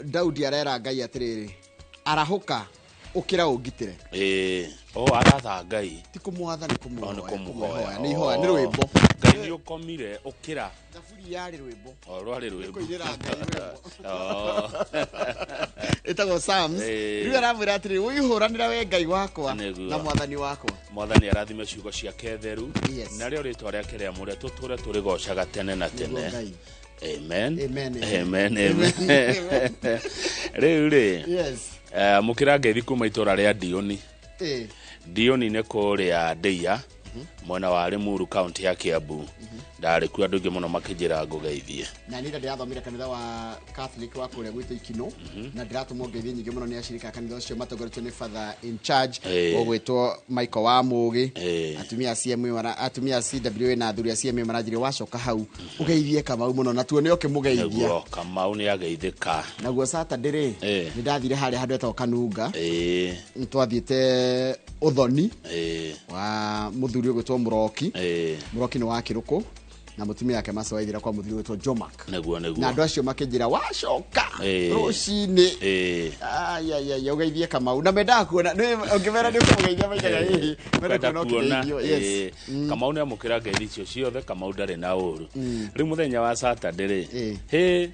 Daudi arera Ngai atĩrĩrĩ, arahũka, ũkĩra ũngitĩre. Ĩĩ, o aratha Ngai. Ti kũmwatha, nĩ O nĩ kũmũhoya. Kũmũhoya. Kũmũhoya nĩ ihoya, nĩ rwĩmbo. Ngai nĩ ũkomire, ũkĩra. Thaburi yarĩ rwĩmbo. O rwarĩ rwĩmbo. Kũinĩra Ngai rwĩmbo. Oh. Ĩtagwo Psalms. Rĩu aramwĩra atĩrĩrĩ, ũihũranĩra we Ngai wakwa na mwathani wakwa. Mwathani arathime ciugo ciake theru. Narĩo rĩtwa rĩake rĩamũre tũtũre tũrĩgocaga tene na Nĩguo tene. Ngai. Amen. Amen. Amen, amen. Rĩu rĩ, mũkĩra ngeithi kuma itũra rĩa Ndiũni. Ndiũni nĩ kũrĩa Ndĩia, mwena wa Limuru, kaunti ya Kiambu. Ndarĩ kuo, andũ aingĩ mũno makĩnjĩra ngũgeithie. Na niĩ ndĩrathomire kanitha wa Catholic wa kũrĩa gwitũ Ikino, na ndĩratũmwo ngeithi nyingĩ mũno nĩ acirika a kanitha ũcio matongoretio nĩ father in charge ũgwĩtwo Michael wa Mũgĩ. Atumia a CMA atumia a CWA na athuri a CMA maranjĩrire wacoka hau ũgeithie Kamau mũno, na tuone ũkĩmũgeithia. Nĩguo, Kamau nĩ ageithĩka. Naguo Saturday rĩ, nĩ ndathire harĩa handũ etagwo Kanunga. Nĩ twathiĩte ũthoni wa mũthuri ũgwĩtwo Mũroki. Mũroki nĩ wa Kĩrũkũ na mũtumia wake macoaithira kwa mũthuri ũgwĩtwo Jomak. Nĩguo. Na andũ acio makĩnjĩra wacoka rũcinĩ ayayaya ũgeithie Kamau, na mendaga kuona ũngĩmera nĩ ũkũmũgeithia maigaga ĩhĩ menda Kwenda kuona kuona. ũkĩgeithio, yes. Kamau nĩ amũkĩra ngeithi icio ciothe. Kamau ndarĩ na ũru. Rĩu mũthenya wa Saturday rĩ, hĩ,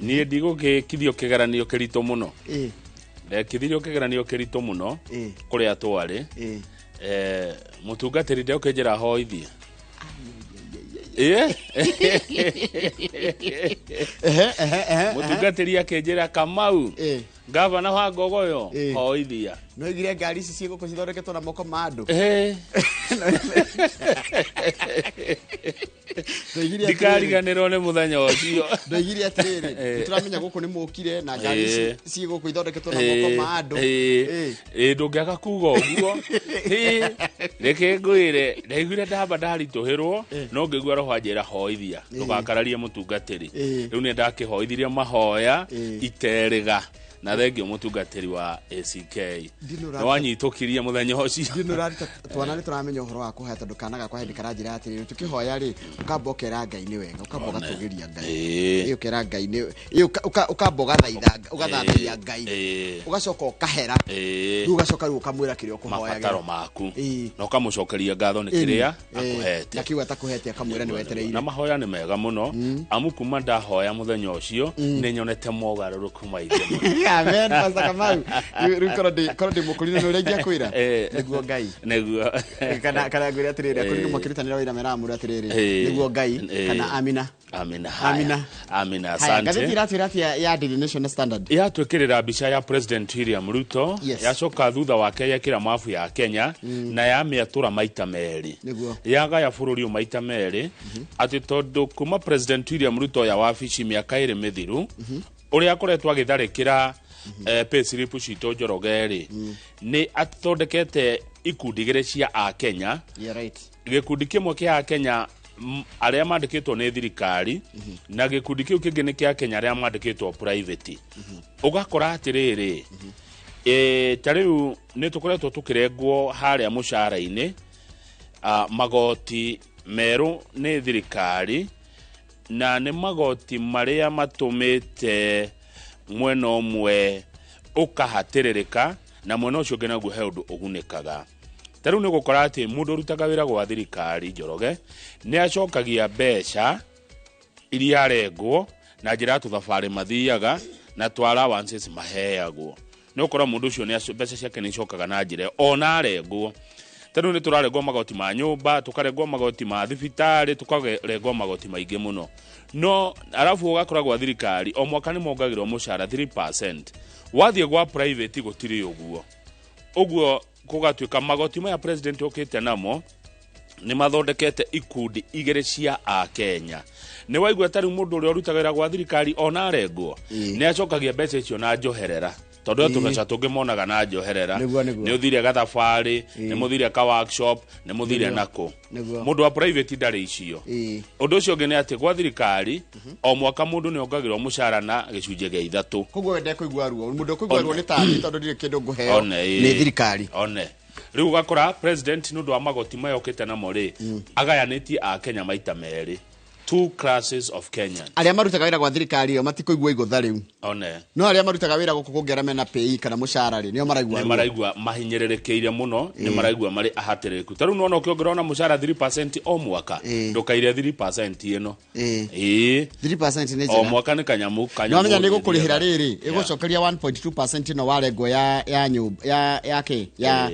niĩ ndigũgĩkithio kĩgeranio kĩritũ mũno. Ndekithirio kĩgeranio kĩritũ mũno kũrĩa twarĩ. Mũtungatĩri ndekũnjĩra hoithie. Ehe, ehe, ehe. Mũtungatĩri akĩnjĩra, "Kamau, gavana wa Ngogoyo, hoithia." No igire ngari ici ciĩ gũkũ cithondeketwo na moko ma andũ. Ndoigire atĩrĩrĩ- Ndikariganĩrwo nĩ mũthenya ũcio. Ndoigire atĩrĩrĩ, nĩtũramenya gũkũ nĩ mũkire na ngari ici ciĩ gũkũ ithondeketwo na moko ma andũ. Ĩ, ndũngĩaga kuga ũguo. Ĩ, reke ngwĩre, ndaiguire ndamba ndaritũhĩrwo, no ngĩigua roho anjĩra hoithia, ndũgakararie mũtungatĩri. Rĩu nĩ ndakĩhoithirie mahoya iterĩga, na thengio mũtungatĩri wa ACK. Ndinũra- Nĩ wanyitũkirie mũthenya ũcio. Ndinũ ũraruta twana nĩ tũramenya ũhoro wa kũhoya, tondũ kana gakwa hĩndĩ karanjĩra atĩrĩrĩ, tũkĩhoya rĩ, ũkamba ũkera Ngai nĩ wega, ũkamba ũgatũgĩria Ngai. Ĩ, ũkera Ngai nĩ ĩ, ũkamba ũgathaitha, ũgathathaiya Ngai, ũgacoka ũkahera, rĩu ũgacoka rĩu ũkamwĩra kĩrĩa ũkũhoyagĩra. Mabataro maku na ũkamũcokeria ngatho nĩ kĩrĩa akũhete. Na kiuga atakũhete akamwĩra nĩ wetereire. Na mahoya nĩ mega mũno, amu kuma ndahoya mũthenya ũcio nĩ nyonete mogarũrũku maingĩ mũno. Amen, Pastor Kamau. Rĩu korwo ndĩ mũkũrinũ nĩ ũrĩa ingĩakwĩra. Nĩguo Ngai. Nĩguo. Kana ngwĩre atĩrĩrĩ, akũrinũ makĩrutanĩra wĩra meramũra atĩrĩrĩ, nĩguo Ngai, kana amina. Amina. Amina. Haya. Amina. Haya, ngathĩti Asante. iratwĩra atĩa ya Daily Nation na Standard? Yatwĩkĩrĩra mbica ya President William Ruto. Yacoka thutha wake yekĩra mabu ya Kenya na yamĩatũra maita merĩ. Yagaya bũrũri ũyũ maita merĩ, atĩ tondũ kuma President William Ruto ya wabici mĩaka 2 mĩthiru, ũrĩa akoretwo agĩtharĩkĩra payslip citũ, Njoroge rĩ, nĩ athondekete ikundi igĩrĩ cia Akenya. Yeah, right. Gĩkundi kĩmwe kĩa Akenya arĩa mandĩkĩtwo nĩ thirikari, na gĩkundi kĩu kĩngĩ nĩ kĩa Kenya arĩa mandĩkĩtwo private. Ũgakora atĩrĩrĩ, ta rĩu nĩ tũkoretwo tũkĩrengwo harĩa mũcara-inĩ, magoti merũ nĩ thirikari, na nĩ magoti marĩa matũmĩte mwena ũmwe ũkahatĩrĩrĩka na mwena ũcio ũngĩ naguo he ũndũ ũgunĩkaga. Ta rĩu nĩ ũgũkora atĩ mũndũ ũrutaga wĩra gwa thirikari, Njoroge, nĩ acokagia mbeca iria arengwo na njĩra ya tũthabarĩ mathiaga na twa allowances maheagwo. Nĩ ũkora mũndũ ũcio mbeca ciake nĩ icokaga na njĩra ĩyo ona arengwo. Ta rĩu nĩ tũrarengwo magoti ma nyũmba, tũkarengwo magoti ma thibitarĩ, tũkarengwo magoti maingĩ mũno. No arabu ũgakora gwa thirikari o mwaka nĩ mongagĩrwo mũcara 3%, wathiĩ gwa private gũtirĩ ũguo. Ũguo kũgatuĩka magoti maya president okĩte namo nĩ mathondekete ikundi igĩrĩ cia Akenya. Nĩ waigua ta rĩu mũndũ ũrĩa ũrutaga wĩra gwa thirikari ona arengwo nĩ acokagia mbeca icio na njoherera, tondũ he tũbeca tũngĩ monaga na njoherera. Nĩguo, nĩguo. Nĩ ũthire gathabarĩ, nĩ mũthire ka workshop, nĩ mũthire nako. Mũndũ wa private ndarĩ icio. Ũndũ ũcio ũngĩ nĩ atĩ gwa thirikari o mwaka mũndũ nĩ ongagĩrwo mũcara na gĩcunjĩ gĩa 3. Koguo we ndekũigua ruo, mũndũ ũkũigua ruo nĩ tani, tondũ ndirĩ kĩndũ ngũheo One, ĩĩ. nĩ thirikari. One rĩu ũgakora president nĩ ũndũ wa magoti maya okĩte namo rĩ, agayanĩtie Akenya maita merĩ. Two classes of Kenyans. Arĩa marutaga wĩra gwa thirikari ĩyo matikũigua igũtha rĩu. One. No arĩa marutaga wĩra gũkũ kũngĩ arĩa mena pay kana mũcara rĩ, nĩo maraigua. Nĩ maraigua mahinyĩrĩrĩkĩire mũno, nĩ maraigua marĩ ahatĩrĩrĩku. Ta rĩu nĩwona ũkĩongererwo na mũcara 3% o mwaka, ndũkaire 3% ĩno. Ĩĩ. 3% nĩ njega. O mwaka nĩ kanyamũ. No menya nĩ gũkũrĩhĩra rĩrĩ, ĩgũcokeria 1.2% ĩno warengwo ya nyũmba ya kĩ ya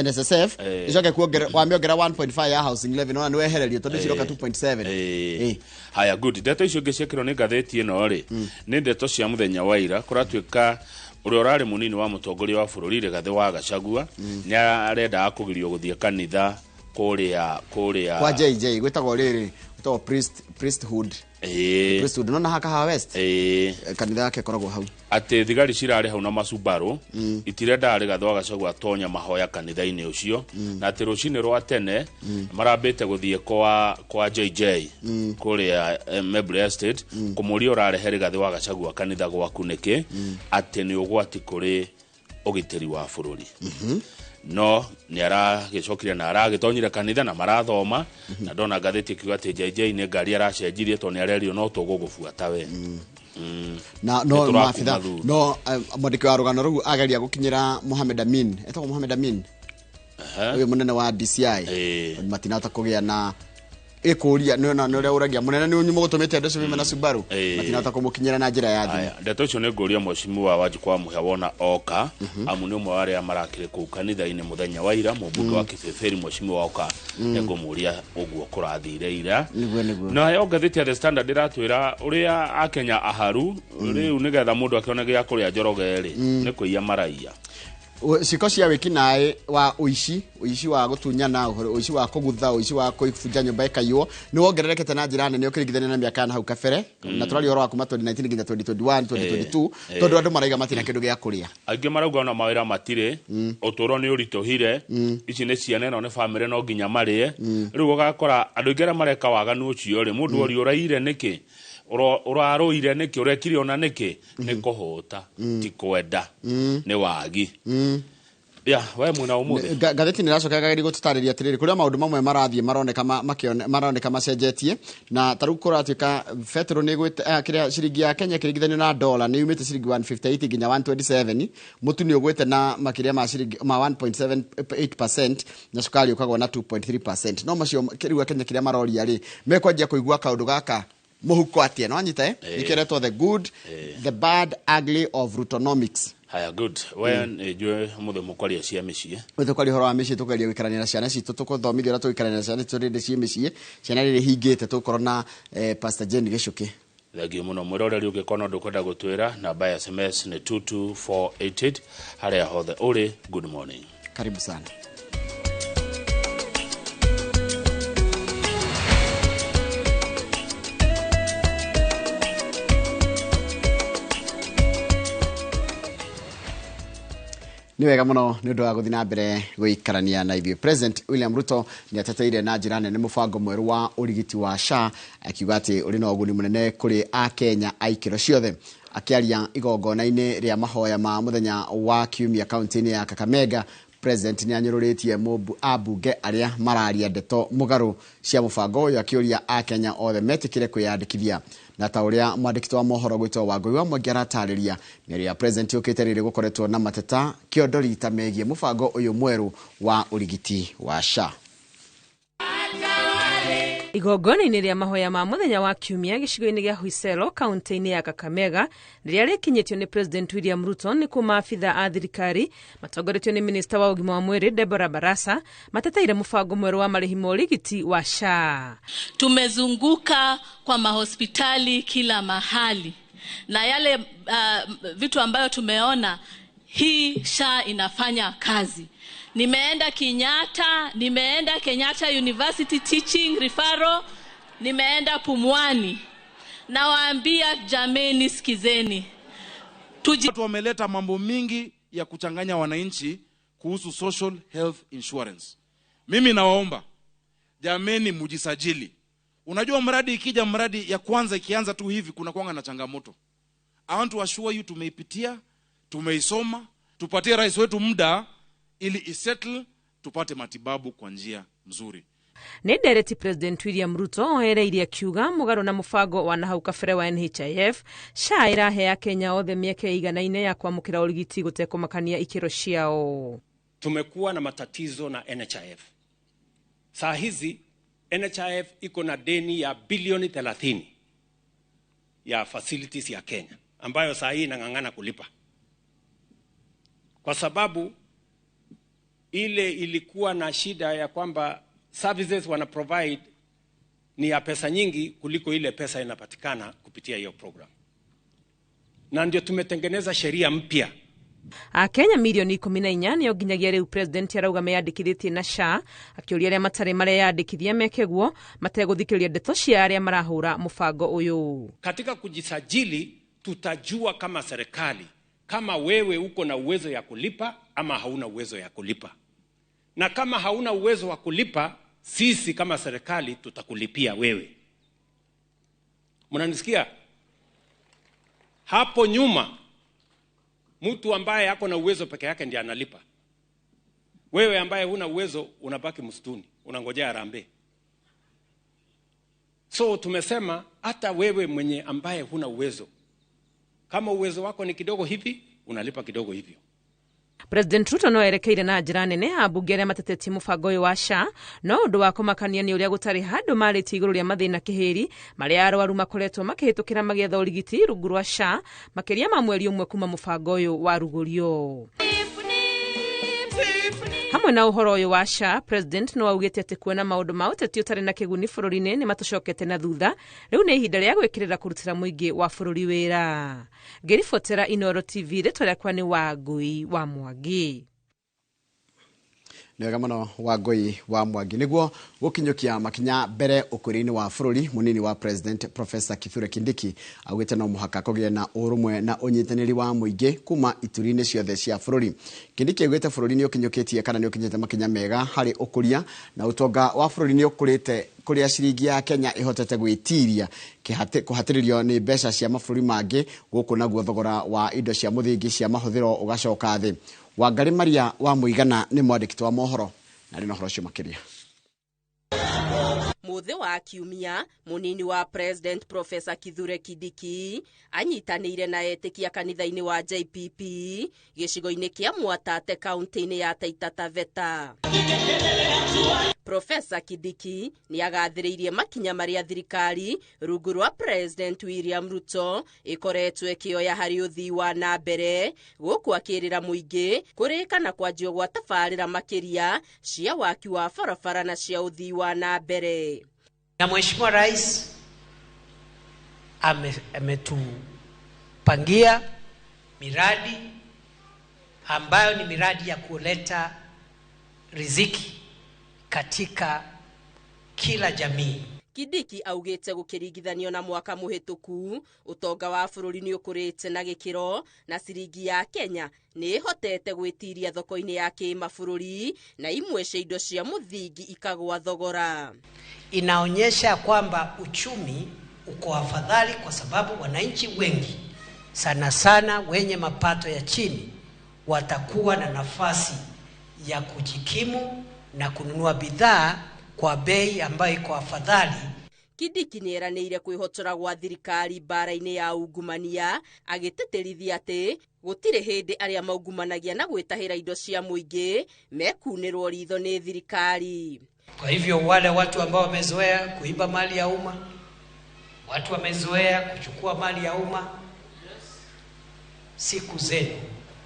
NSSF, icoke kuongerera wamĩongerera 1.5 ya housing levy, no nĩ wehererio tondũ ciroka 2.7. Haya, good. Ndeto icio ingĩ ciekĩrwo nĩ ngathĩti ĩno rĩ, nĩ ndeto cia mũthenya wa ira. Kũratuĩka ũrĩa ũrarĩ mũnini wa mũtongoria wa bũrũri Rigathĩ wa Gachagua nĩ arendaga kũgirio gũthiĩ kanitha kũrĩa kwa JJ gwĩtagwo rĩrĩ, gwĩtagwo priesthood. Priesthood no na Hakahawa West. Kanitha yake ĩkoragwo hau. Atĩ thigari cirarĩ hau na macubarũ itirendaga Rigathĩ wa Gachagua atonya mahoya kanitha-inĩ ũcio, na atĩ rũcinĩ rwa tene marambĩte gũthiĩ kwa JJ kũrĩa Mebure Estate kũmũria ũrarehe Rigathĩ wa Gachagua kanitha gwaku nĩkĩ, atĩ nĩ ũgwati kũrĩ ũgitĩri wa bũrũri. No nĩ aragĩcokire na aragĩtonyire kanitha na marathoma, na ndona ngathĩti ĩkiuga atĩ JJ nĩ ngari aracenjirie tondũ nĩ arerio no tũgũgũbuata we. Na no maabitha no mwandĩki wa rũgano rũu ageria gũkinyĩra Mohamed Amin, etagwo Mohamed Amin ũyũ mũnene wa DCI, matinahota kũgĩa na ĩkũria nĩ ũrĩa ũragia mũnene nĩ mũgũtũmĩte andũ acio mena Subaru, matinahota kũmũkinyĩra na njĩra ya thimũ. Ndeto icio nĩ ngũria mheshimiwa Wanjikũ wa Mũhĩa wona oka, amu nĩ ũmwe wa arĩa marakĩrĩ kũu kanitha-inĩ mũthenya wa ira, mũmbunge wa Kibĩbĩri mheshimiwa oka, nĩngũmũria ũguo kũrathire ira. Nayo ngathĩti ya The Standard ĩratwĩra ũrĩa Akenya aharu rĩu nĩgetha mũndũ akĩone gĩa kũrĩa Njoroge rĩ, nĩ kũiya maraiya. Ciĩko cia wĩkinaĩ wa ũici, ũici wa gũtunyana, ũici wa kũgutha, ũici wa kũbunja nyũmba ĩkaiywo nĩ wongererekete na njĩra nene ũkĩringithania na mĩaka ya hau kabere, na tũraria ũhoro wa kuma 2019 nginya 2021, 2022, tondũ andũ maraiga matina kĩndũ gĩa kũrĩa. Aingĩ marauga ona mawĩra matirĩ, ũtũũro nĩ ũritũhire, ici nĩ ciana ĩno nĩ bamĩrĩ no nginya marĩe. Rĩu ũgakora andũ aingĩ arĩa mareka waganu ũcio rĩ, mũndũ ũrĩa ũraire nĩkĩ, ũrarũire nĩkĩ, ũrekire ona nĩkĩ, nĩ kũhũta, ti kwenda, nĩ wagi. Ya, we mwena ũmũthĩ. Ngathĩti nĩ ĩracoka ĩkageria gũtũtarĩria atĩrĩrĩ, kũrĩa maũndũ mamwe marathiĩ maroneka macenjetie, na ta rĩu kũratuĩka betũrũ nĩ ĩgwĩte, kĩrĩa ciringi ya Kenya ĩkĩringithanio na dola nĩ yumĩte ciringi 158 nginya 127, mũtu nĩ ũgwĩte na makĩria ma ciringi ma 1.78% na cukari ũkagwa na 2.3%. No macio rĩu Akenya kĩrĩa maroria rĩ, mekwanjia kũigua kaũndũ gaka mũhuko atĩa, no anyita nĩkĩretwo the good, the bad, ugly of Rutonomics. Haya, good. We nĩ mũthĩ mũkwaria cia mĩciĩ. Tũkwaria ũhoro wa mĩciĩ, tũkageria gũikarania na ciana citũ, tũkũthomithia ũrĩa tũgũikarania na ciana citũ rĩrĩ ciĩ mĩciĩ, ciana rĩrĩ hingĩte, tũgũkorwo na Pastor Jane Gĩcũkĩ. Thengiũ mũno mwĩroreri, ũngĩkorwo no ndũkwenda gũtwĩra, namba ya SMS nĩ 22488 harĩa hothe ũrĩ. Good morning. Karibu sana. Nĩ wega mũno nĩ ũndũ wa gũthiĩ na mbere gũikarania na ithuĩ. President William Ruto nĩ ateteire na njĩra nene mũbango mwerũ wa ũrigiti wa SHA, akiuga atĩ ũrĩ na ũguni mũnene kũrĩ Akenya a ikĩro ciothe. Akĩaria igongona-inĩ rĩa mahoya ma mũthenya wa kiumia kaunti-inĩ ya Kakamega, President nĩ anyũrũrĩtie ambunge arĩa mararia ndeto mũgarũ cia mũbango ũyũ, akĩũria Akenya othe metĩkĩre kwĩyandĩkithia. Na ta ũrĩa mwandĩki wa mohoro gwĩtwo Wangũi wa Mwangi aratarĩria, mĩario ya President yũkĩte rĩrĩ gũkoretwo na mateta kĩondo rita megiĩ mũbango ũyũ mwerũ wa ũrigiti wa SHA. Igongona-inĩ rĩa mahoya ma mũthenya wa kiumia gĩcigo-inĩ gĩa Huiselo kaunti-inĩ ya Kakamega rĩrĩa rĩkinyĩtio nĩ President William Ruto nĩ kuo maabitha a thirikari matongoretio nĩ minista wa ũgima wa mwĩrĩ Deborah Barasa mateteire mũbango mwerũ wa marĩhi ma ũrigiti wa SHA. Tumezunguka kwa mahospitali kila mahali na yale vitu ambayo tumeona, hii SHA inafanya kazi. Nimeenda Kenyatta, nimeenda Kenyatta University Teaching Referral, nimeenda Pumwani. Nawaambia jameni, sikizeni. Watu wameleta mambo mingi ya kuchanganya wananchi kuhusu social health insurance. Mimi nawaomba jameni, mujisajili. Unajua mradi ikija, mradi ya kwanza ikianza tu hivi kuna kuanga na changamoto. I want to assure you tumeipitia, tumeisoma, tupatie rais wetu muda ili isettle, tupate matibabu kwa njia mzuri. Nĩ ndereti President William Ruto oereirie akiuga mũgarũ na mũbango wa nahau kabere wa NHIF, SHA ĩrahe Akenya othe mĩeke ĩiganaine ya kwamũkĩra ũrigiti gũtekũmakania ikĩro ciao. Tumekuwa na matatizo na NHIF. Saa hizi NHIF iko na deni ya bilioni 30 ya facilities ya Kenya ambayo saa hii inang'ang'ana kulipa, kwa sababu ile ilikuwa na shida ya kwamba services wana provide ni ya pesa nyingi kuliko ile pesa inapatikana kupitia hiyo program, na ndio tumetengeneza sheria mpya. Akenya mirioni 14 nĩo nginyagia rĩu president arauga meyandĩkithĩtie na SHA, akĩũria arĩa matarĩ mareyandĩkithia meke guo mategũthikĩrĩria ndeto cia arĩa marahũra mũbango ũyũ. Katika kujisajili tutajua kama serikali kama wewe uko na uwezo ya kulipa ama hauna uwezo ya kulipa, na kama hauna uwezo wa kulipa, sisi kama serikali tutakulipia wewe. Mnanisikia? Hapo nyuma mtu ambaye ako na uwezo peke yake ndiye analipa. Wewe ambaye huna uwezo unabaki msituni, unangojea harambee. So tumesema hata wewe mwenye ambaye huna uwezo, kama uwezo wako ni kidogo hivi, unalipa kidogo hivyo. President Ruto no erekeire na njĩra nene ambunge arĩa matetetie mũbango ũyũ wa SHA, no ũndũ wa kũmakania nĩ ũrĩa gũtarĩ handũ marĩtie igũrũ rĩa mathĩna kĩhĩri marĩa arwaru makoretwo makĩhĩtũkĩra magĩetha ũrigiti rungu rwa SHA makĩria ma mweri ũmwe kuma mũbango ũyũ warugũrio. Hamwe na ũhoro ũyũ wa SHA, President no augĩte atĩ kuona maũndũ ma ũteti ũtarĩ na kĩguni bũrũri-inĩ nĩ matũcokete na thutha, rĩu nĩ ihinda rĩa gwĩkĩrĩra kũrutĩra mũingĩ wa bũrũri wĩra. Ngĩribotera Inooro TV, rĩtwa rĩakwa nĩ Wangui wa Mwangi. Nĩ wega mũno Wangui wa Mwangi. Nĩguo gũkinyũkia makinya mbere ũkũria-inĩ wa bũrũri, mũnini wa President Professor Kithure Kindiki augĩte no mũhaka kũgĩe na ũrũmwe na ũnyitanĩri wa mũingĩ kuma ituri-inĩ ciothe cia bũrũri. Kindiki augĩte bũrũri nĩ ũkinyũkĩtie kana nĩ ũkinyĩte makinya mega harĩ ũkũria na ũtonga wa bũrũri nĩ ũkũrĩte kũrĩa ciringi ya Kenya ĩhotete gwĩtiria kũhatĩrĩrio nĩ mbeca cia mabũrũri mangĩ, gũkũ naguo thogora wa indo cia mũthingi cia mahũthĩro ũgacoka thĩ. Wangari Maria wa Mũigana nĩ mwandĩki wa mohoro na arĩ na ũhoro ũcio makĩria. Mũthĩ wa kiumia, mũnini wa President Professor Kithure Kindiki anyitanĩire na etĩkia kanitha-inĩ wa JPP gĩcigo-inĩ kĩa Mwatate kaunti-inĩ ya Taita Taveta. Professor Kindiki nĩ agathĩrĩirie makinya marĩa thirikari rungu rwa President William Ruto ĩkoretwo ĩkĩoya harĩ ũthii wa na mbere, gũkũ akĩrĩra mũingĩ kũrĩka na kwanjio gwa tabarĩra makĩria cia waki wa barabara na cia ũthii wa na mbere. Na Mheshimiwa Rais ametupangia miradi ambayo ni miradi ya kuleta riziki katika kila jamii. Kindiki augĩte gũkĩringithanio na mwaka mũhĩtũku, ũtonga wa bũrũri nĩ ũkũrĩte na gĩkĩro na ciringi ya Kenya nĩ ĩhotete gwĩtiria thoko-inĩ ya kĩmabũrũri na imwe cia indo cia mũthingi ikagwa thogora. Inaonyesha kwamba uchumi uko afadhali kwa sababu wananchi wengi sana sana wenye mapato ya chini watakuwa na nafasi ya kujikimu na kununua bidhaa kwa bei ambayo iko afadhali. Kindiki nĩ eranĩire kwĩhotora gwa thirikari mbara-inĩ ya ungumania, agĩtĩtĩrithia atĩ gũtirĩ hĩndĩ arĩa maungumanagia na gwĩtahĩra indo cia mũingĩ mekunĩrwo ritho nĩ thirikari. Kwa hivyo wale watu ambao wamezoea kuiba mali ya umma, watu wamezoea kuchukua mali ya umma, siku zenu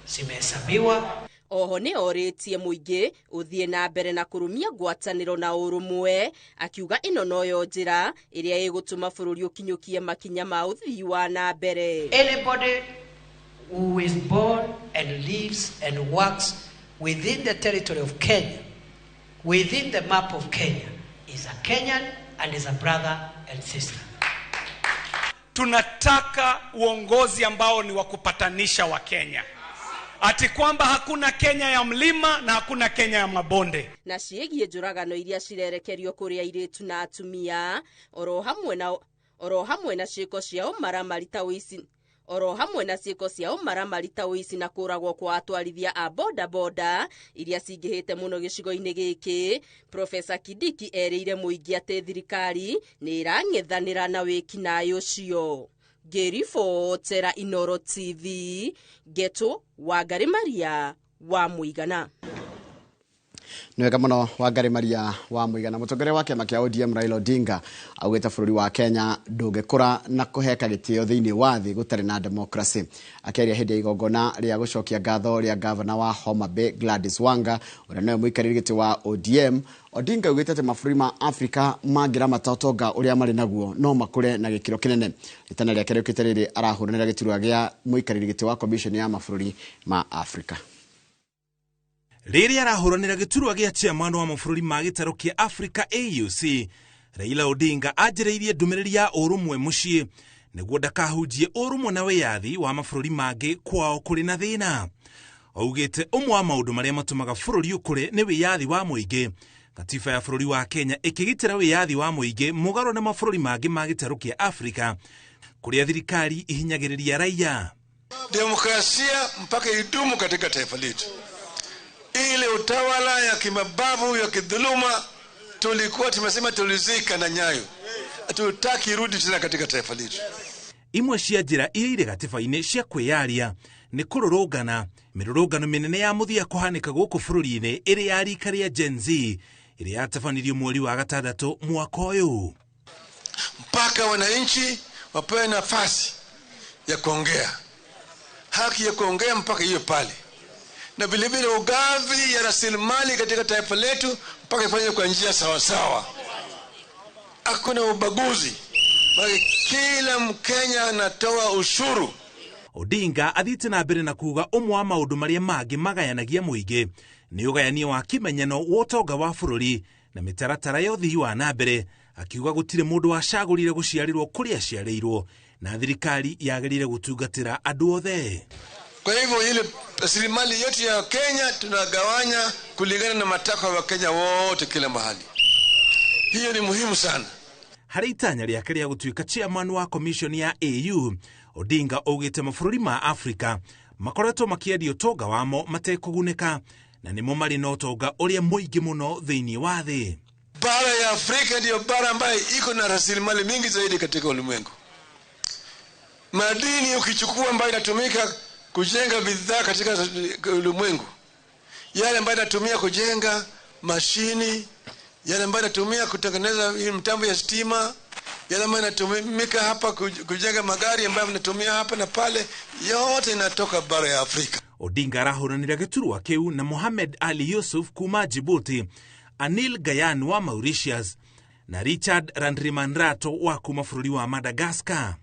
zimehesabiwa. Oho nĩ orĩtie mũingĩ ũthiĩ na mbere na kũrũmia ngwatanĩro na ũrũmwe, akiuga ĩno noyo njĩra ĩrĩa ĩgũtũma bũrũri ũkinyũkie makinya ma ũthii wa na mbere. Anybody who is born and lives and works within the territory of Kenya, within the map of Kenya, is a Kenyan and is a brother and sister. Tunataka uongozi ambao ni wa kupatanisha wa Kenya. Ati kwamba hakuna Kenya ya mlima na hakuna Kenya ya mabonde. Na ciĩgiĩ njũragano iria cirerekerio kũrĩ airĩtu na atumia, oro hamwe na ciĩko cia ũmaramari ta ũici, Oro hamwe na ciĩko cia ũmaramari ta ũici na kũragwo kwa atwarithia a bodaboda iria cingĩhĩte mũno gĩcigo-inĩ gĩkĩ. Profesa Kindiki erĩire mũingĩ atĩ thirikari nĩ ĩrang'ethanĩra na wĩkinaĩ ũcio. Ngĩribotera Inoro TV, Ngeto Wangari Maria wa Mũigana. Nĩ wega mũno Wangari Maria wa Mũigana. Mũtongoria wa kĩama kĩa ODM Raila Odinga augĩte bũrũri wa Kenya ndũngĩkũra na kũheka gĩtĩo thĩinĩ wa thĩ gũtarĩ na democracy. Akĩaria hĩndĩ ya igongona rĩa gũcokia ngatho rĩa gavana wa Homa Bay Gladys Wanga, ũrĩa nĩwe mũikarĩri gĩtĩ wa ODM, Odinga augĩte atĩ mabũrũri ma Afrika mangĩramata ũtonga ũrĩa marĩ naguo no makũre na gĩkĩro kĩnene. Rĩtana rĩake rĩũkĩte rĩrĩ arahũranĩra gĩturwa gĩa mũikarĩri gĩtĩ wa Commission ya mabũrũri ma Afrika. Rĩrĩa arahũranĩra gĩturwa gĩa chairman wa mabũrũri ma gĩtarũ kĩa Africa AUC, Raila Odinga anjĩrĩirie ndũmĩrĩri ya ũrũmwe mũciĩ nĩguo ndakahunjie ũrũmwe na wĩyathi wa mabũrũri mangĩ kwao kũrĩ na thĩna. Augĩte ũmwe wa maũndũ marĩa matũmaga bũrũri ũkũre nĩ wĩyathi wa mũingĩ. Katiba ya bũrũri wa Kenya ĩkĩgitĩra wĩyathi wa mũingĩ mũgarũ na mabũrũri mangĩ ma gĩtarũ kĩa Afrika kũrĩa thirikari ihinyagĩrĩria raia. Demokrasia mpaka idumu katika taifa letu. Ile utawala ya kimabavu ya kidhuluma tulikuwa tumesema tulizika na Nyayo, hatutaki irudi tena katika taifa letu. Imwe cia njĩra iria irĩ gatiba-inĩ cia kwĩyaria nĩ kũrũrũngana mĩrũrũngano mĩnene ya mũthia kũhanĩka gũkũ bũrũri-inĩ ĩrĩ ya rika rĩa Gen Z ĩrĩa yatabanirio mweri wa gatandatũ mwaka ũyũ. Mpaka wananchi wapewe nafasi ya kuongea, haki ya kuongea mpaka hiyo pale, na vile vile ugavi ya rasilimali katika taifa letu mpaka ifanywe kwa njia sawa sawa. Hakuna ubaguzi, kila Mkenya anatoa ushuru. Odinga athiĩte na mbere na kuga ũmwe wa maũndũ marĩa mangĩ magayanagia mũingĩ nĩ ũgayania wa kĩmenyano wa ũtonga wa bũrũri na mĩtaratara ya ũthii wa na mbere, akiuga gũtirĩ mũndũ wacagũrire gũciarĩrwo kũrĩa aciarĩirwo na thirikari yagĩrĩire gũtungatĩra andũ othe. Kwa hivyo ile rasilimali yetu ya Kenya tunagawanya kulingana na matakwa ya Wakenya wote kila mahali. Hiyo ni muhimu sana. Harĩ itanya rĩake rĩa gũtuĩka chairman wa commission ya AU, Odinga augĩte mabũrũri ma Afrika makoretwo makĩendia ũtonga wamo matekũgunĩka na nĩmo marĩ na ũtonga ũrĩa mũingĩ mũno thĩinĩ wa thĩ. Bara ya Afrika ndiyo bara ambayo iko na rasilimali mingi zaidi katika ulimwengu. Madini ukichukua ambayo inatumika kujenga bidhaa katika ulimwengu, yale ambayo inatumia kujenga mashini, yale ambayo inatumia kutengeneza mtambo ya stima, yale ambayo inatumika hapa kujenga magari ambayo inatumia hapa na pale, yote inatoka bara ya Afrika. Odinga arahũranĩra gĩturwa kĩu na Mohamed Ali Yusuf kuma Djibouti, Anil Gayan wa Mauritius na Richard Randriamandrato wa kuma bũrũri wa Madagascar.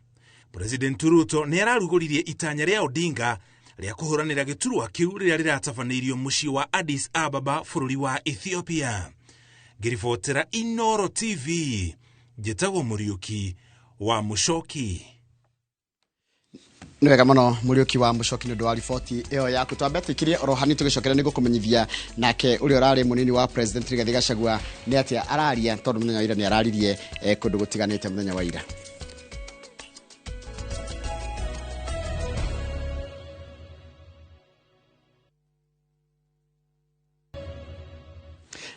President Ruto nĩ ararugũririe itanya rĩa Odinga rĩa kũhũranĩra gĩturwa kĩu rĩrĩa rĩratabanĩirio mũciĩ wa Addis Ababa bũrũri wa Ethiopia. Ngĩribotera Inoro TV, njĩtagwo Mũriũki wa Mũcoki. Nĩ wega mũno Mũriũki wa Mũcoki nĩ ũndũ wa riboti ĩyo yaku. Twambe tũikirie oro hanini tũgĩcokera nĩ gũkũmenyithia nake ũrĩa ũrarĩ mũnini wa President Rigathi Gachagua nĩ atĩa araria, tondũ mũthenya wa ira nĩ araririe kũndũ gũtiganĩte mũthenya wa ira.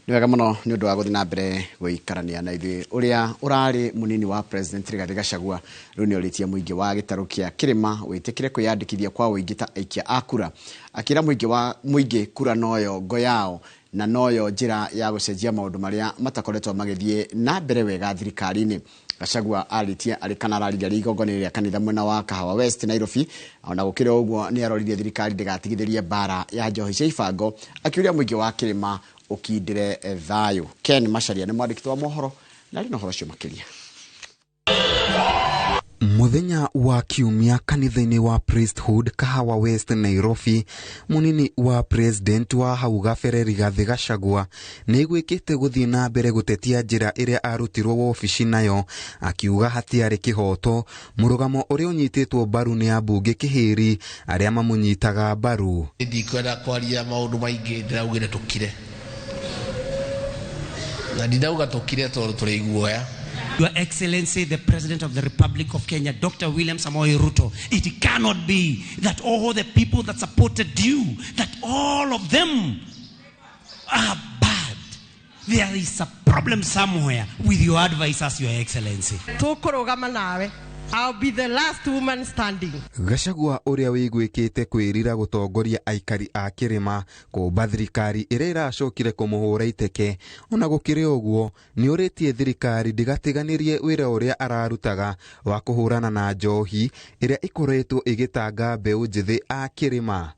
Nĩ wega mũno nĩ ũndũ wa gũthiĩ na mbere gũikarania na ithuĩ. Ũrĩa ũrarĩ mũnini wa President Rigathi Gachagua rĩu nĩ orĩtie mũingĩ wa gĩtarũ kĩa Kĩrĩma wĩtĩkĩre kwĩyandĩkithia kwa ũingĩ ta aikia a kura, akĩra mũingĩ kura noyo ngo yao na noyo njĩra ya gũcenjia maũndũ marĩa matakoretwo magĩthiĩ na mbere wega thirikari-inĩ. Gachagua arĩtie arĩ kana araririe arĩ igongona rĩa kanitha mwena wa Kahawa West Nairobi. Ona gũkĩrĩ ũguo nĩ aroririe thirikari ndĩgatigithĩrie mbara ya njohi cia ibango, akiuria mũingĩ wa Kĩrĩma ũkindĩre thayũ. Ken Macharia nĩ mwandĩki wa mohoro na arĩ na ũhoro ũcio makĩria. Muthenya wa kiumia kanitha-inĩ wa Priesthood Kahawa West Nairobi, munini wa president wa hau gabere Rigathi Gachagua nĩgwĩkĩte gũthiĩ na mbere gũtetia njĩra ĩrĩa arutirwo wobici nayo, akiuga hatiarĩ kĩhoto mũrũgamo ũrĩa ũnyitĩtwo mbaru nĩ ambunge kĩhĩri arĩa mamũnyitaga mbaru. Ndikwenda kwaria maũndũ maingĩ, ndĩraugire tũkire na ndinauga tũkire tondũ tũrĩ iguoya. Your Excellency, the President of the Republic of Kenya, Dr. William Samoei Ruto, it cannot be that all the people that supported you, that all of them are bad. There is a problem somewhere with your advisors, Your Excellency. Tũkũrũgama nawe. I'll be the last woman standing. Gachagua ũrĩa wĩiguĩkĩte kwĩrira gũtongoria aikari a kĩrĩma kũmba thirikari ĩrĩa ĩracokire kũmũhũra iteke. Ona gũkĩrĩ ũguo, nĩ ũrĩtie thirikari ndĩgatiganĩrie wĩra ũrĩa ararutaga wa kũhũrana na njohi ĩrĩa ĩkoretwo ĩgĩtanga mbeũ njĩthĩ a kĩrĩma.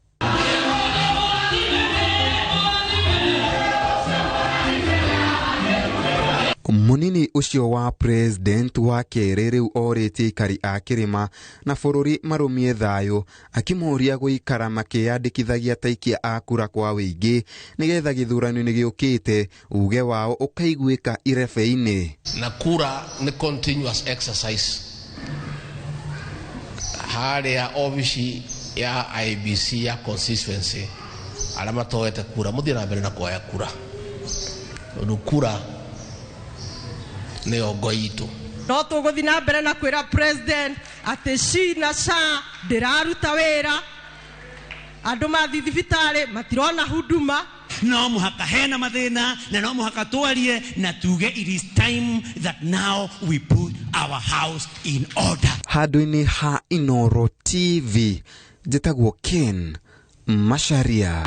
Munini ũcio wa president wa kerĩ rĩu orĩtie aikari a kĩrĩma na bũrũri marũmie thayũ, akĩmoria gũikara makĩyandĩkithagia ta aikia a kura kwa wĩingĩ nĩgetha gĩthurano-inĩ gĩũkĩte uge wao ũkaiguĩka irebe-inĩ. Na kura nĩ continuous exercise. Harĩa obici ya IEBC ya constituency arĩa matoete kura mũthiĩ na mbere na kuoya kura, tondũ kura nĩyo ngo itũ. No tũgũthiĩ na mbere na kwĩra president atĩ SHI na SHA ndĩraruta wĩra, andũ mathiĩ thibitarĩ matirona huduma. No mũhaka hena mathĩna na no mũhaka twarie na tuge it is time that now we put our house in order. Handũ-inĩ ha Inooro TV, njĩtagwo Ken Macharia.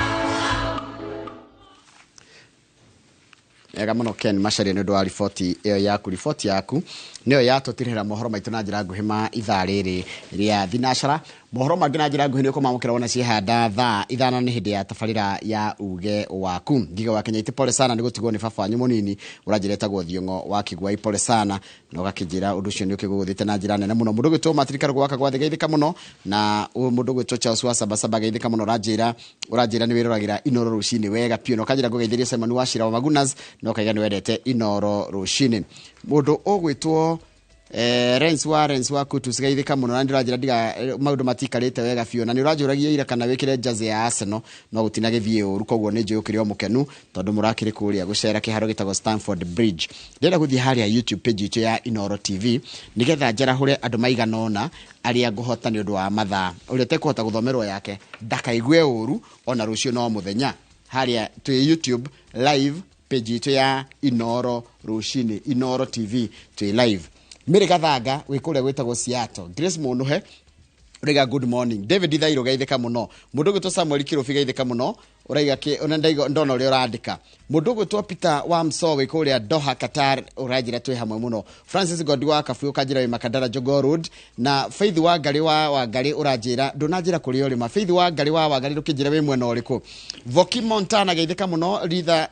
Ega mũno Ken Macharia nĩ ũndũ wa riboti ĩyo yaku. Riboti yaku nĩyo yatũtirĩra mohoro maitũ na njĩra nguhĩ ma ithaa rĩrĩ rĩa thinacara. Mohoro mangĩ na njĩra nguhĩ nĩ ũkũmamũkĩra wona ciehanda thaa 5 nĩ hĩndĩ ya tabarĩra ya uge waku. Ngiga wa Kenya, pole sana nĩ gũtigwo nĩ baba wanyu mũnini ũranjĩra etagwo Thiong'o wa Kĩguai, pole sana na ũgakĩnjĩra ũndũ ũcio nĩ ũkĩgũgũthĩte na njĩra nene mũno. Mũndũ ũgwĩtwo Matirika Rũgũ wa Kagwathĩ geithĩka mũno, na mũndũ ũgwĩtwo Charles wa Sabasaba geithĩka mũno, ũranjĩra nĩ wĩroragĩra Inooro rũcinĩ wega piũ, na ũkanjĩra ngũgeithĩrie Simon wa Cira wa Magunas, na ũkaiga nĩ wendete Inooro rũcinĩ. Mũndũ ũgwĩtwo Rens wa Kutus geithĩka mũno, na ndĩranjĩra ndiga maũndũ matikarĩte wega biũ, na nĩ ũranjũragia ira kana wĩkĩre jersey ya Arsenal, no gũtina gĩthiĩ ũru, koguo nĩ njũĩ ũkĩrĩ o mũkenu tondũ mũrakĩrĩ kũrĩa gũcera kĩharo gĩtagwo Stamford Bridge. Ndĩrenda gũthiĩ harĩa YouTube page itũ ya Inooro TV nĩgetha njarahũre andũ maigana ũna arĩa ngũhota nĩ ũndũ wa mathaa. Ũrĩa ũtekũhota gũthomerwo yake ndakaigue ũru, ona rũciũ no mũthenya. Harĩa twĩ YouTube live page itũ ya Inooro rũcinĩ, Inooro TV twĩ live. Mary Gathanga wĩ kũrĩa gwĩtagwo Seattle, Grace Mũnũhe ũraiga good morning, David Thairũ geithĩka mũno, mũndũ ũgwĩtwo Samuel Kĩrũbi geithĩka mũno, ũraiga kĩ ona ndona ũrĩa ũrandĩka. Mũndũ ũgwĩtwo Peter wa Mso wĩ kũrĩa Doha Qatar ũranjĩra twĩ hamwe mũno, Francis Godi wa Kabuyu ũkanjĩra wĩ Makandara Jogoo Road, na Faith wa Ngarĩ wa Wangarĩ ũranjĩra ndũnanjĩra kũrĩa ũrĩ ma. Faith wa Ngarĩ wa Wangarĩ ndũkĩnjĩra wĩ mwena ũrĩkũ. Voki Montana geithĩka mũno, Ritha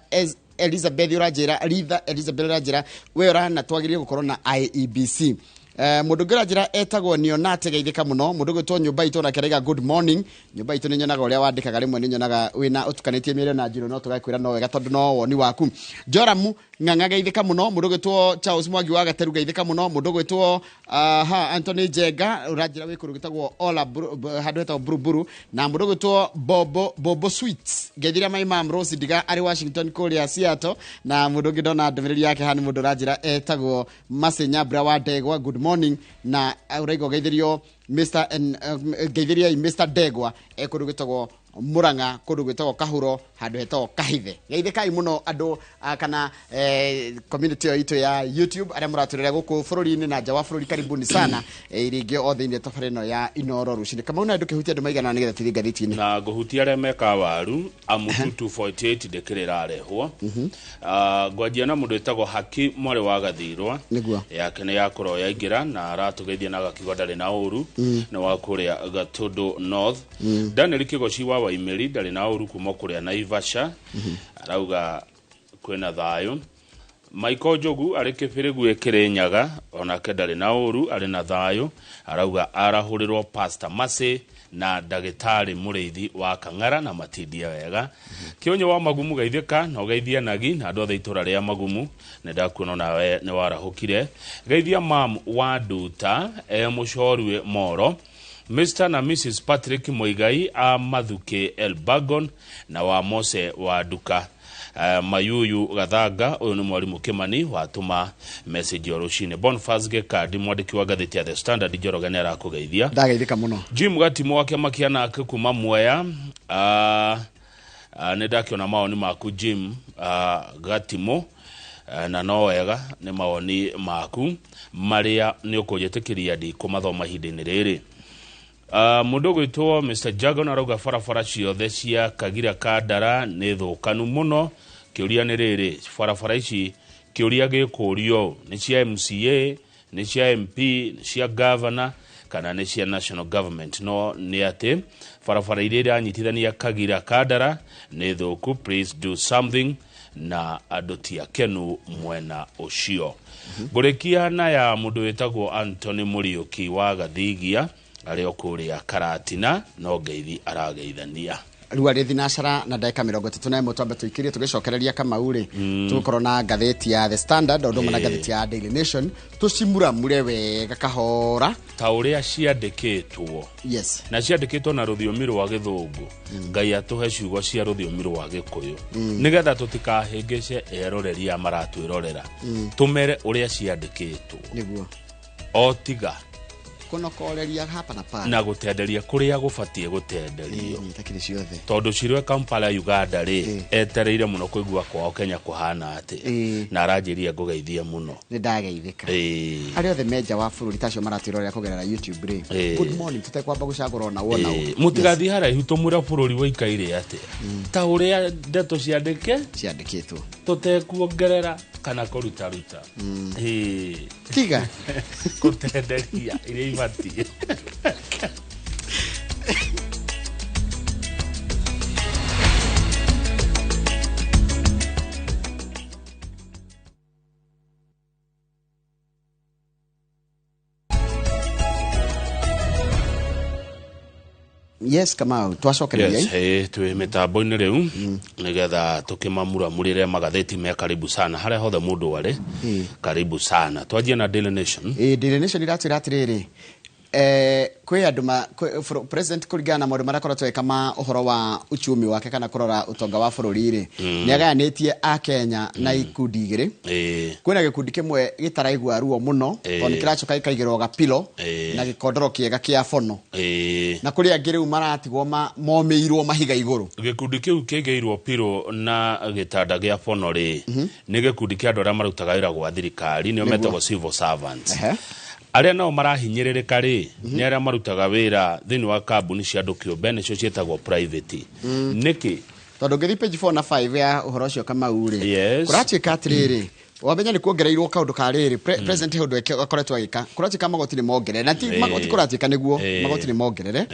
Elizabeth ũranjĩra, Ritha Elizabeth ũranjĩra we ũrana twagĩrĩire gũkorwo na IEBC. Mũndũ ũngĩ ũranjĩra etagwo Nionate geithĩka mũno. Mũndũ ũgwĩtwo Nyũmba Itũ onake araiga good morning. Nyũmba Itũ nĩ nyonaga ũrĩa wandĩkaga, rĩmwe nĩ nyonaga wĩna ũtukanĩtie mĩario na njĩra, no tũgakwĩra no wega tondũ no woni waku. Joramu Ng'ang'a geithĩka mũno. Mũndũ ũgwĩtwo Charles Mwangi wa Gateru geithĩka mũno. Mũndũ ũgwĩtwo Anthony Njenga ũranjĩra wĩ kũndũ gwĩtagwo Ola handũ hetagwo Buruburu, na mũndũ ũgwĩtwo Bobo Sweets ngeithĩria my mom Rose Ndiga arĩ Washington kũrĩa Seattle, na mũndũ ũngĩ ndona ndũmĩrĩri yake haha nĩ mũndũ ũranjĩra etagwo Mercy Nyambura wa Ndegwa good morning, na ũraiga ũgeithĩrio Mr. Ngeithĩriai Mr. Ndegwa e kũndũ gwĩtagwo Murang'a, kũndũ gwĩtagwo Kahuro, handũ hetagwo Kahithe. Geithĩkai mũno andũ kana community ĩyo itũ ya YouTube arĩa mũratũrĩra gũkũ bũrũri-inĩ na nja wa bũrũri, karibuni sana rĩngĩ o thĩinĩ tabarĩra ĩno ya Inooro rũcinĩ. Kamau, na ndũkĩhutia andũ maigana nĩgetha tũthiĩ ngathĩti-inĩ. Na ngũhutia arĩa meka waru amu 248 ndĩkĩrĩ ĩrarehwo. Ngwanjia na mũndũ wĩtagwo Haki mwarĩ wa Gathirwa, nĩguo yake nĩ yakorwo yaingĩra na aratũgeithia na agakiuga ndarĩ na ũru, nĩ wa kũrĩa Gatũndũ North. Daniel Kĩgoci wa Waimĩri ndarĩ na ũru kuma kũrĩa Naivasha, arauga kwĩna thayũ. Michael Njogu arĩ Kĩbĩrĩgu Kĩrĩnyaga onake ndarĩ na ũru, arĩ na thayũ, arauga arahũrĩrwo Pastor Mercy na ndagĩtarĩ mũrĩithi wa Kang'ara na matindia wega. Kĩonyo wa Magumu geithĩka na ũgeithia Nagi na andũ othe itũra rĩa Magumu, nĩ ndakuona nawe nĩ warahũkire. Geithia mam wa Nduta e Mũcorue Moro, Mr. na Mrs. Patrick Muigai a Mathuki Elbagon na wa Mose wa Nduka. Mayuyu Gathanga ũyũ nĩ mwarimũ Kimani watũma message o rũcinĩ. Boniface Gĩkandi, mwandĩki wa ngathĩti ya The Standard, Njoroge nĩ arakũgeithia. Ndageithĩka mũno. Jim Gatimo wa kĩama kĩa NARC kuma Mwea, nĩ ndakĩona mawoni maku Jim Gatimo, na no wega nĩ mawoni maku marĩa nĩ ũkũnjĩtĩkĩria ndikũmathoma ihinda-inĩ rĩrĩ. Mũndũ ũgwĩtwo Mr Jagon arauga barabara ciothe cia Kagira Kandara nĩ thũkanu mũno. Kĩũria nĩ rĩrĩ, barabara ici, kĩũria gĩkũrio, nĩ cia MCA, nĩ cia MP, nĩ cia governor kana nĩ cia national government? No nĩ atĩ barabara iria iranyitithania Kagira Kandara nĩ thũku, please do something, na andũ ti akenu mwena ũcio. Ngũrĩkia na ya mũndũ wĩtagwo Anthony Mũriũki wa Gathigia arĩ o kũrĩa Karatina, no ngeithi arageithania. Rĩu arĩ thinacara na ndagĩka 31, twambe tũikĩrie tũgĩcokereria Kamau rĩ, tũgũkorwo na ngathĩti ya The Standard o ũndũ ũmwe na ngathĩti ya Daily Nation, tũcimuramure wega kahora ta ũrĩa ciandĩkĩtwo. Na ciandĩkĩtwo na rũthiomi rwa Gĩthũngũ. Ngai atũhe ciugo cia rũthiomi rwa Gĩkũyũ nĩgetha tũtikahĩngĩce eroreri a maratwĩrorera, tũmere ũrĩa ciandĩkĩtwo. Nĩguo. O tiga kũnokoreria hapa na pale na gũtenderia kũrĩa gũbatiĩ gũtenderio. Itakĩrĩ ciothe. Tondũ Cirwe Kampala Uganda rĩ, etereire mũno kũigua kwao Kenya kũhana atĩ, na aranjĩria ngũgeithie mũno. Nĩ ndageithĩka. Arĩa othe menja wa bũrũri tacio maratwĩrorera kũgerera YouTube rĩ, good morning, tũtekwamba gũcagũra ona wona ũ. Mũtigathiĩ haraihu, tũmwĩre bũrũri waikaire atĩa ta ũrĩa ndeto ciandĩke ciandĩkĩtwo, tũtekuongerera kana kũrutaruta. Tiga kũtenderia iria ibatiĩ. Yes, Kamau, twacokereria. Yes, twĩ mĩtambo-inĩ rĩu nĩgetha tũkĩmamuramurĩre magathĩti me karibu sana harĩa hothe mũndũ arĩ. Karibu sana, twanjie na Daily Nation. Daily Nation iratwĩra atĩrĩrĩ, kwĩ andũ president kũringana na maũndũ marĩa akoretwo eka ma ũhoro wa uchumi wake kana kũrora ũtonga wa bũrũri rĩ, nĩ agayanĩtie a Kenya na ikundi igĩrĩ. Kwĩna gĩkundi kĩmwe gĩtaraigua ruo mũno tondũ nĩ kĩracoka gĩkaigĩrwo gapilo na gĩkondoro kĩega kĩa bono, na kũrĩ angĩ rĩu maratigwo momĩirwo mahiga igũrũ. Gĩkundi kĩu kĩigĩirwo piro na gĩtanda gĩa bono rĩ, nĩ gĩkundi kĩa andũ arĩa marutaga wĩra gwa thirikari, nĩo metagwo civil servants. Arĩa nao marahinyĩrĩrĩka rĩ, nĩ arĩa marutaga wĩra thĩinĩ wa kambuni cia andũ kĩũmbe, nĩcio ciĩtagwo private. Nĩkĩ? Tondũ ngĩthiĩ page 4 na 5 ya ũhoro ũcio, Kamau rĩ, kũratuĩka atĩrĩrĩ, wamenya nĩ kuongereirwo kaũndũ ka rĩrĩ, president he ũndũ akoretwo agĩka, kũratuĩka magoti nĩ mongerere, na ti magoti, kũratuĩka nĩguo magoti nĩ mongerere,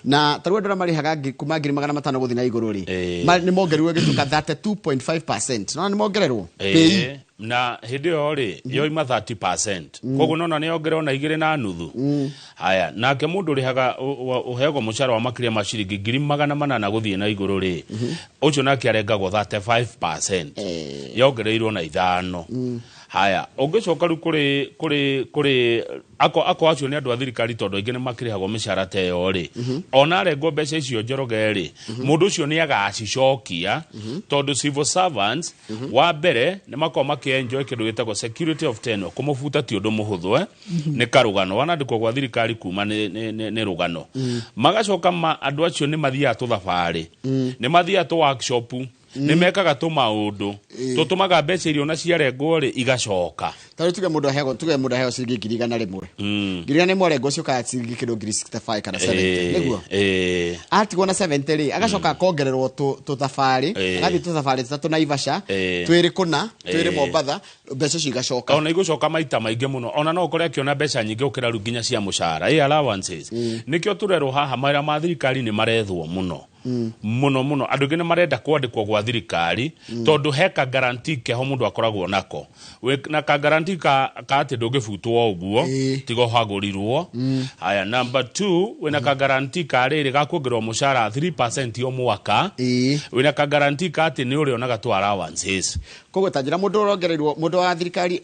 na tarĩu andũ arĩa marĩhaga kuma 500,000 gũthiĩ na igũrũ rĩ, nĩ mongereirwo gĩtuĩka 32.5%, no nĩ mongererwo pay. Na hĩndĩ ĩyo rĩ, yoima 30%, koguo nona nĩ yongererwo na 2.5. Haya, nake mũndũ ũrĩhaga ũheagwo mũcara wa makĩria ma ciringi 800,000 gũthiĩ na igũrũ rĩ, ũcio nake arengagwo 35%, yongereirwo na 5. Haya, ũngĩcoka rĩu kũrĩ ako acio nĩ andũ a thirikari, tondũ aingĩ nĩ makĩrĩhagwo mĩcara ta ĩyo rĩ, ona arengwo mbeca icio, Njoroge rĩ, mũndũ ũcio nĩ agacicokia, tondũ civil servants wa mbere nĩ makoragwo makĩenjoy kĩndũ gĩtagwo security of tenure. Kũmũbuta ti ũndũ mũhũthũ, nĩ karũgano wanandĩkwo gwa thirikari kuma nĩ rũgano. Magacoka andũ acio nĩ mathiaga tũthabarĩ, nĩ mathiaga tũ workshop, nĩ mekaga tũmaũndũ tũtũmaga mbeca iria ona ciarengwo rĩ igacoka. Tarĩu tuge mũndũ aheagwo ciringi 100,000, 100,000 arengwo ciũkaga ciringi kĩndũ 65,000 kana 70, nĩguo? Atigwo na 70 rĩ, agacoka akongererwo tũthabarĩ, agathiĩ tũthabarĩ tũtatũ Naivasha, twĩrĩ kũna, twĩrĩ Mombatha, mbeca icio igacoka. Ona igũcoka maita maingĩ mũno, ona no ũkore akĩona mbeca nyingĩ gũkĩra rĩu nginya cia mũcara, allowances. Nĩkĩo tũrerwo haha mawĩra ma thirikari nĩ marethwo mũno mũno mũno. Andũ aingĩ nĩ marenda kwandĩkwo gwa thirikari tondũ he ka guarantee keho mũndũ akoragwo nako. Na ka guarantee ka atĩ ndũngĩbutwo ũguo tiga ũhagũrirwo. Haya, number 2, wĩna ka guarantee ka rĩrĩ ga kuongererwo mũcara 3% o mwaka. Wĩna ka guarantee ka atĩ nĩ ũrĩonaga tu allowances. Koguo ta njĩra, mũndũ ũrongereirwo, mũndũ wa thirikari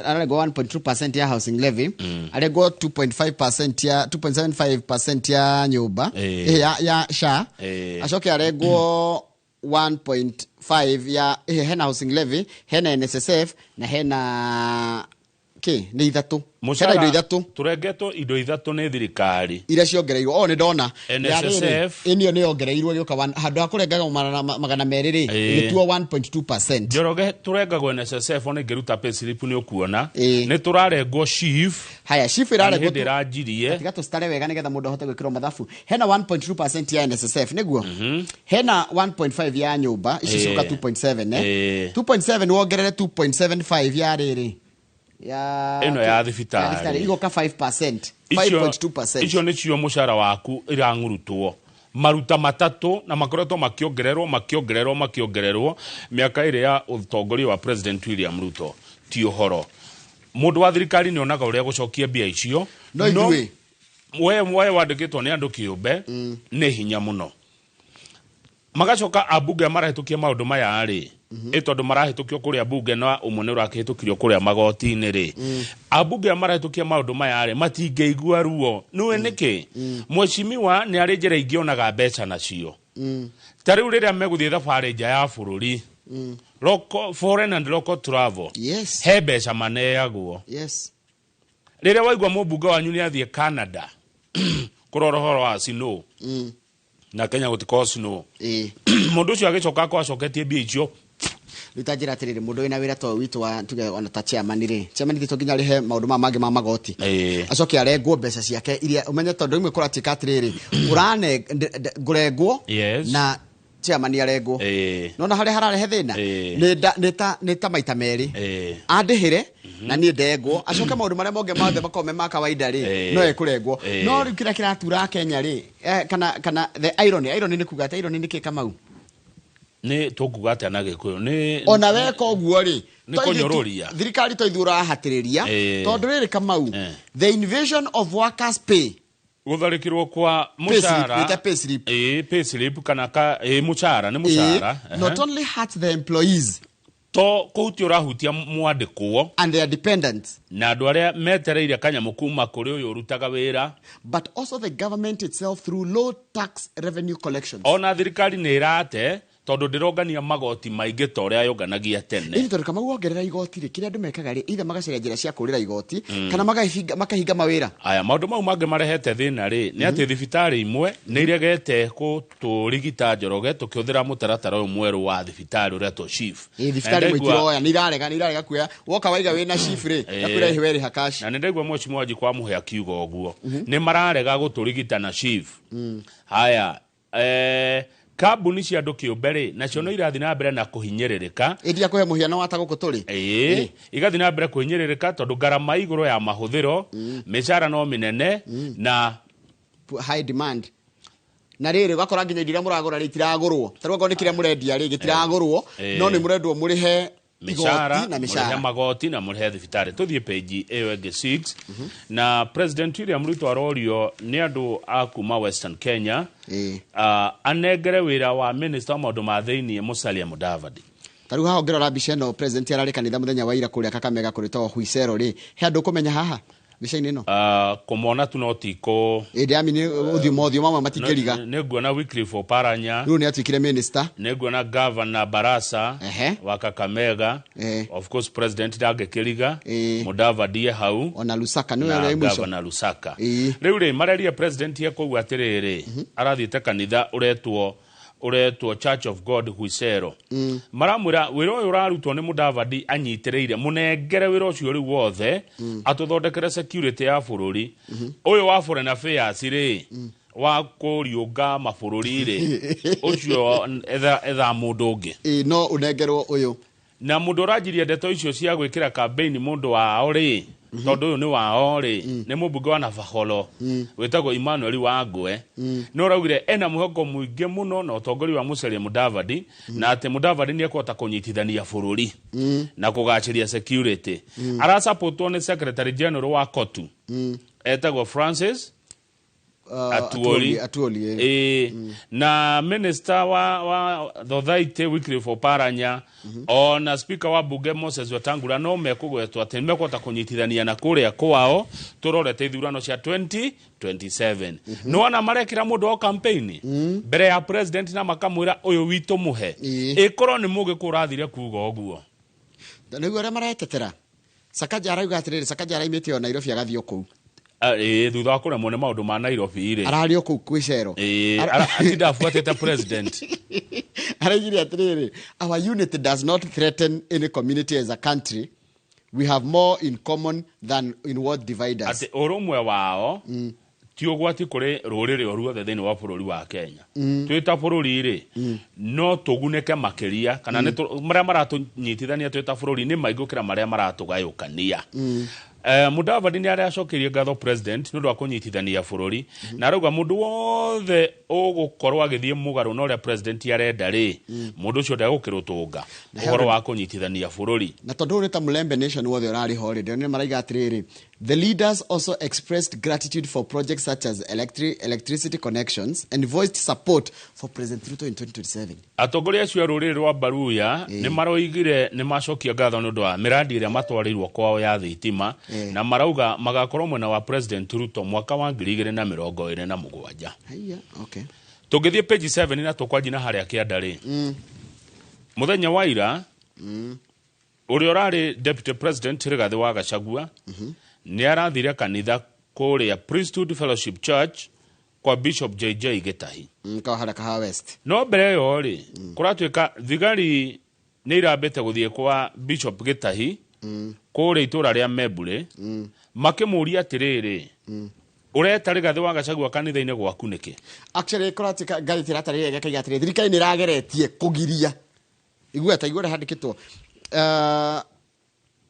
ararengwo 1.2% ya housing levy, arengwo 2.5% ya 2.75% ya nyũmba, ya SHA, acoke arengwo 1.5 ya hena housing levy, hena NSSF na hena kĩ nĩ ithatũ, hena indo ithatũ. Tũrengetwo indo ithatũ nĩ thirikari iria ciongereirwo. O nĩ ndona. NSSF. Ĩnio nĩ yongereirwo gĩũka handũ ha kũrengaga 200 rĩ, ĩgĩtuo 1.2%. Njoroge, tũrengagwo NSSF, ona ingĩruta payslip nĩ ũkuona nĩ tũrarengwo SHIF. Haya, SHIF Na nĩ ĩrarengwo hĩndĩ ĩranjirie. Tiga tũcitare wega nĩgetha mũndũ ahote gwĩkĩrwo mathabu. Hena 1.2% ya NSSF, nĩguo hena 1.5 ya nyũmba icio ciũka 2.7, eh? 2.7 wongerere 2.75 ya rĩrĩ ya Ĩno ya thibitarĩ. Igoka 5%, 5.2%. Icio nĩcio mũcara waku irang'urutwo maruta matatũ, na makoretwo makĩongererwo, makĩongererwo, makĩongererwo mĩaka ĩrĩ ya ũtongoria wa President William Ruto. Ti ũhoro mũndũ wa thirikari nĩ onaga ũrĩa gũcokia mbia icio. No ithuĩ we wandĩkĩtwo nĩ andũ kĩũmbe nĩ hinya mũno. Magacoka ambunge marahĩtũkia maũndũ maya rĩ, ĩ tondũ marahĩtũkio kũrĩa bunge na ũmwe nĩ ũrakĩhĩtũkirio kũrĩa magoti-inĩ rĩ, ambunge marahĩtũkia maũndũ maya rĩ, matingĩigua ruo. Nĩũĩ nĩkĩ? Mheshimiwa nĩ arĩ njĩra ingĩ onaga mbeca nacio, ta rĩu rĩrĩa megũthiĩ thabarĩ nja ya bũrũri, local, foreign and local travel, he mbeca maneagwo. Rĩrĩa waigua mũmbunge wanyu nĩ athiĩ Canada kũrora ũhoro wa snow, na Kenya gũtikorwo snow, mũndũ ũcio agĩcoka akorwo acoketie mbia icio. Rĩu ta njĩra atĩrĩrĩ, mũndũ wĩna wĩra ta ũyũ witũ wa tuge ona ta chairman rĩ, chairman to nginya arĩhe maũndũ maya mangĩ ma magoti, acoke arengwo mbeca ciake iria ũmenye, tondũ imwe kũratuĩka atĩrĩrĩ, ũrane ngũrengwo na chairman arengwo, nona harĩa hararehe thĩna nĩ ta maita merĩ, andĩhĩre na niĩ ndengwo, acoke maũndũ marĩa mongĩ mothe makorwo me ma kawaida rĩ, no ekũrengwo. No rĩu kĩrĩa kĩratura Kenya rĩ, kana the irony nĩ kuga atĩ irony nĩ kĩ, Kamau? Nĩ tũkuga atĩa na Gĩkũyũ? Nĩ Ona weka ũguo rĩ, Nĩ kũnyũrũria. Thirikari to ithuĩ ũrahatĩrĩria, tondũ rĩrĩ, Kamau, the invasion of workers pay, gũtharĩkĩrwo kwa payslip, mũcara. wĩte payslip. Ĩĩ, payslip kana ka ĩĩ, mũcara nĩ mũcara. Not only hurt the employees, To kũhutia ũrahutia mwandĩkwo and their dependents, na andũ arĩa metereire kanyamũ kuma kũrĩ ũyũ ũrutaga wĩra, but also the government itself through low tax revenue collections. Ona thirikari nĩ ĩrate tondũ ndĩrongania magoti maingĩ ta ũrĩa yonganagia tene. Ĩni tondũ Kamau, wongerera igoti rĩ, kĩrĩa andũ mekaga rĩ, either magacaria njĩra cia kũrĩra igoti kana makahinga mawĩra. Aya, maũndũ mau mangĩ marehete thĩna rĩ, nĩ atĩ thibitarĩ imwe nĩ iregete gũtũrigita, Njoroge, tũkĩhũthĩra mũtaratara ũyũ mwerũ wa thibitarĩ ũretwo SHIF. Ĩ thibitarĩ Na imwe ndaigua- itiroya, nĩ irarega kuoya. Woka waiga wĩna SHIF rĩ, gakwĩra ĩhĩ werĩha cash. Na nĩ ndaigua mheshimiwa Wanjikũ amũhe akiuga ũguo, nĩ mararega gũtũrigita na SHIF. Haya, kambuni cia andũ kĩũmbe rĩ, nacio no irathiĩ na mbere na kũhinyĩrĩrĩka. Ĩndia kũhe mũhiano wa ta gũkũ tũrĩ. Ĩĩ, igathiĩ na mbere kũhinyĩrĩrĩka tondũ ngarama igũrũ ya mahũthĩro, mĩcara no mĩnene na high demand, na rĩrĩ ũgakora nginya indo iria mũragũra rĩ itiragũrwo. Ta rĩu okorwo nĩ kĩrĩa mũrendia rĩ, gĩtiragũrwo, no nĩ mũrendwo mũrĩhe mĩcara, igoti na mũrĩhe mĩcara. Magoti na mũrĩhe thibitarĩ. Tũthiĩ page ĩyo ĩngĩ 6, na President William Ruto arorio nĩ andũ a kuma Western Kenya anengere wĩra wa minister wa maũndũ ma thĩiniĩ Musalia Mudavadi. Ta rĩu haha ũngĩrora mbica ĩno, president ararĩ kanitha mũthenya wa ira kũrĩa Kakamega kũrĩtagwo Huisero rĩ, he andũ ũkũmenya haha mbica-inĩ ĩno? Kũmona tu no tikũ. Ĩndĩ amini ũthiũ mothiũ mamwe matingĩriga. Nĩ nguona Wycliffe Oparanya. Rĩu nĩ atuĩkire minister. Nĩ nguona Governor Barasa wa Kakamega. Of course president ndangĩkĩriga Mudavadi e hau. Ona Lusaka nĩwe na ũrĩa mũico. Governor Lusaka. Rĩu rĩ, mareria president ekũu atĩrĩrĩ, arathiĩte kanitha ũretwo Church of God Huisero, maramwĩra wĩra ũyũ ũrarutwo nĩ Mudavadi anyitĩrĩire, mũnengere wĩra ũcio rĩu wothe, atũthondekere security ya bũrũri. Ũyũ wa foreign affairs rĩ, wa kũriũnga mabũrũri rĩ, ũcio etha mũndũ ũngĩ. Ĩĩ, no ũnengerwo ũyũ. Na mũndũ ũranjirie ndeto icio cia gwĩkĩra campaign mũndũ wao rĩ, tondũ ũyũ nĩ wao rĩ, nĩ mũmbunge wa Nabahoro wĩtagwo Emmanuel Wangwe. Nĩ ũraugire ena mwĩhoko mũingĩ mũno na ũtongoria wa Musalia Mudavadi, na atĩ Mudavadi nĩ ekũhota kũnyitithania bũrũri na kũgacĩria security. Arasapotwo nĩ secretary general wa COTU etagwo Francis. Atuoli. Atuoli ĩ. Ĩĩ, na minister wa Thothaitĩ Wycliffe Oparanya ona speaker wa bunge Moses Wetangula no mekũgwetwo atĩ nĩmekũhota kũnyitithania na kũrĩa kwao tũrorete ithurano cia 2027. Nĩwona marekĩra mũndũ wa campaign mbere ya president na makamwĩra ũyũ witũ mũhe. Ĩkorwo nĩ mũgĩkũ ũrathire kuga ũguo. Nĩguo arĩa maretetera Sakaja arauga atĩrĩrĩ, Sakaja araimĩte o Nairobi agathiĩ o kũu. Ah, ĩĩ, thutha wa kũremwo nĩ maũndũ ma Nairobi rĩ. Ararĩ o kũu kwĩ cero. Ĩĩ, atinda abuatĩte president. Araigire atĩrĩrĩ, "Our unity does not threaten any community. As a country, we have more in common than in what divides us." Atĩ ũrũmwe wao ti ũgwati kũrĩ rũrĩrĩ o ruothe thĩinĩ wa bũrũri wa Kenya. Twĩ ta bũrũri rĩ, no tũgunĩke makĩria kana nĩ marĩa maratũnyitithania twĩ ta bũrũri nĩ maingĩ gũkĩra marĩa maratũgayũkania. Mudavadi nĩ aracokeirie ngatho president nĩ ũndũ wa kũnyitithania bũrũri na arauga mũndũ wothe ũgũkorwo agĩthiĩ mũgarũ na ũrĩa president arenda rĩ, mũndũ ũcio ndegũkĩrũtũnga Na ũhoro wa kũnyitithania bũrũri. Na tondũ ũyũ nĩ ta Mulembe Nation wothe ũrarĩ ho rĩ, ndĩrona maraiga atĩrĩrĩ, "The leaders also expressed gratitude for projects such as electricity connections and voiced support for President Ruto in 2027." Atongoria acio a rũrĩrĩ rwa Baruya nĩ maroigire nĩ macokia ngatho nĩ ũndũ wa mĩradi ĩrĩa matwarĩirwo kwao ya thitima na marauga magakorwo mwena wa President Ruto mwaka wa 2027. Haiya, okay. Tũngĩthiĩ page 7 na tũkwanji na harĩa kĩanda rĩ, mũthenya wa ira ũrĩa ũrarĩ deputy president Rigathĩ wa Gachagua nĩ arathire kanitha kũrĩa Priesthood Fellowship Church kwa Bishop JJ Gĩtahi. Kawa harĩa Kahawa West. No mbere ĩyo rĩ, kũratuĩka thigari nĩ irambĩte gũthiĩ kwa Bishop Gĩtahi kũrĩa itũũra rĩa Membure, makĩmũria atĩrĩrĩ, ũreta Rigathĩ wa Gachagua kanitha-inĩ gwaku nĩkĩ? Actually, kũratuĩka ngathĩti ĩratarĩria gĩkaiga atĩrĩ, thirikari nĩ ĩrageretie kũgiria igua ta igua ũrĩa handĩkĩtwo.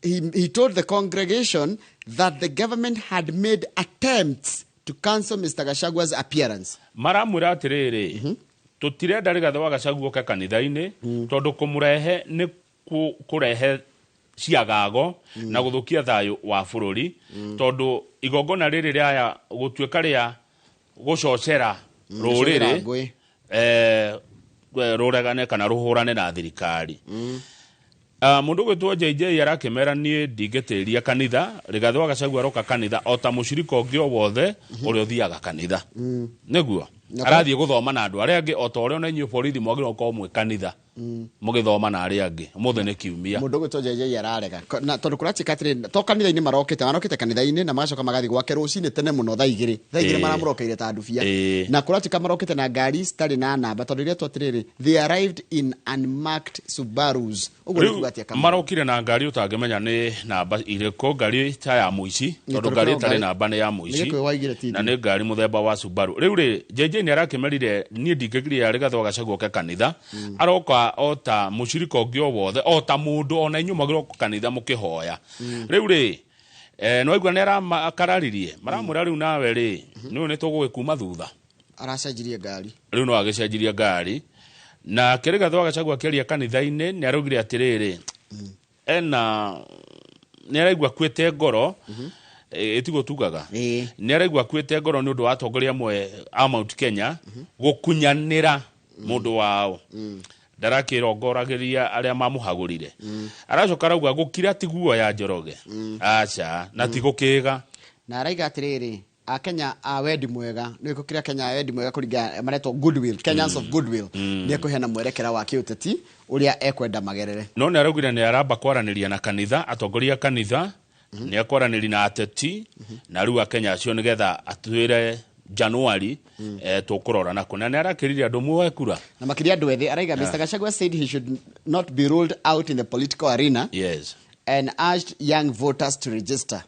He told the congregation that the government had made attempts to cancel Mr. Gachagua's appearance. Maramwĩra atĩrĩrĩ, tũtirenda Rigathĩ wa Gachagua oke kanitha-inĩ tondũ kũmũrehe nĩ kũrehe ciagago na gũthũkia thayũ wa bũrũri, tondũ igongona rĩrĩ rĩaya gũtuĩka rĩa gũcocera gũcogera rũrĩrĩ ngũĩ. Rũregane kana rũhũrane na thirikari. Mũndũ ũgwĩtwo JJ arakĩmera niĩ ndingĩtĩria kanitha, Rigathĩ wa Gachagua aroka kanitha o ta mũcirika ũngĩ o wothe ũrĩa ũthiaga kanitha, nĩguo arathiĩ gũthoma na andũ arĩa angĩ o ta ũrĩa ona inyuĩ borithi mwagĩrĩirwo gũkorwo mwĩ kanitha mũgĩthoma na arĩa angĩ. Ũmũthĩ nĩ kiumia. Mũndũ ũgwĩtwo JJ ararega. Na tondũ kũratuĩka atĩrĩ, to kanitha-inĩ marokĩte kanitha-inĩ na magacoka magathiĩ gwake rũcinĩ tene mũno thaa 2 thaa 2. Maramũrokeire ta ndubia. Na kũratuĩka marokĩte na ngari citarĩ na namba, tondũ iretwo atĩrĩrĩ, "They arrived in unmarked Subarus." Ũguo nĩ kuga atĩa, Kamau? Marokire na ngari ũtangĩmenya nĩ namba irĩkũ, ngari ta ya mũici, Nĩ tondũ tondũ ngari kĩrĩa ĩtarĩ namba nĩ ya mũici. Nĩ Gĩkũyũ waigire tindi. Na nĩ ngari mũthemba wa Subaru. Rĩu rĩ, JJ nĩ arakĩmerire niĩ ndingĩgiria Rigathĩ wa Gachagua oke kanitha, aroka o ta mũcirika ũngĩ o wothe, o ta mũndũ ona inyuĩ mwagĩrĩirwo kanitha mũkĩhoya. Rĩu rĩ, nĩwaigua nĩ arakararirie, maramwĩra rĩu nawe rĩ, nĩ nĩ tũgũgĩkuma thutha. Aracenjirie ngari. Rĩu no agĩcenjirie ngari. Na Rigathĩ wa Gachagua akĩaria kanitha-inĩ nĩ araugire atĩrĩrĩ, ena nĩ araigua akuĩte ngoro, ĩtiguo tugaga, nĩ araigua akuĩte ngoro nĩ ũndũ wa atongoria amwe a Mount Kenya gũkunyanĩra mũndũ wao ndarakĩrongoragĩria arĩa mamũhagũrire. Aracoka arauga gũkira ti guoya Njoroge, aca, na ti gũkĩga. Na araiga atĩrĩrĩ, akenya a wendi mwega nĩ gũkĩra Kenya a wendi mwega kũringana maretwo goodwill, Kenyans of goodwill, nĩ ekũheana mwerekera wa kĩũteti ũrĩa ekwenda magerere. No nĩ araugire nĩ aramba kwaranĩria na kanitha, atongoria a kanitha, nĩ ekwaranĩria na ateti na rĩu akenya acio nĩgetha atwĩre Januari tũkũrora nako, na nĩ arakĩrire andũ muoe kura. Na makĩria andũ ethĩ araiga, Mr. Gachagua said he should not be ruled out in the political arena and urged young voters to register.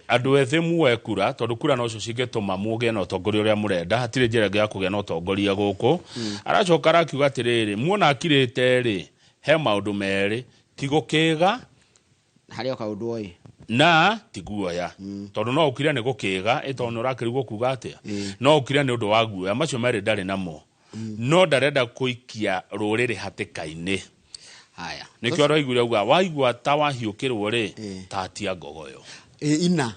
Andũ ethĩ muoe kura tondũ kura nocio cingĩtũma mũgĩe na ũtongoria ũrĩa mũrenda, hatirĩ njĩra ĩngĩ ya kũgĩa na ũtongoria gũkũ. Aracoka arakiuga atĩrĩrĩ, muona akirĩte rĩ, he maũndũ merĩ, ti gũkĩga harĩ o kaũndũ oĩ na ti guoya, tondũ no ũkire nĩ gũkĩga ĩ tondũ nĩ ũrakĩrigwo kuga atĩa, no ũkire nĩ ũndũ wa guoya, macio merĩ ndarĩ namo, no ndarenda kũikia rũrĩrĩ hatĩka-inĩ. Haya. Nĩkĩo araiguire auga waigua ta wahiũkĩrwo rĩ, tatia ngogoyo. Ĩ, ina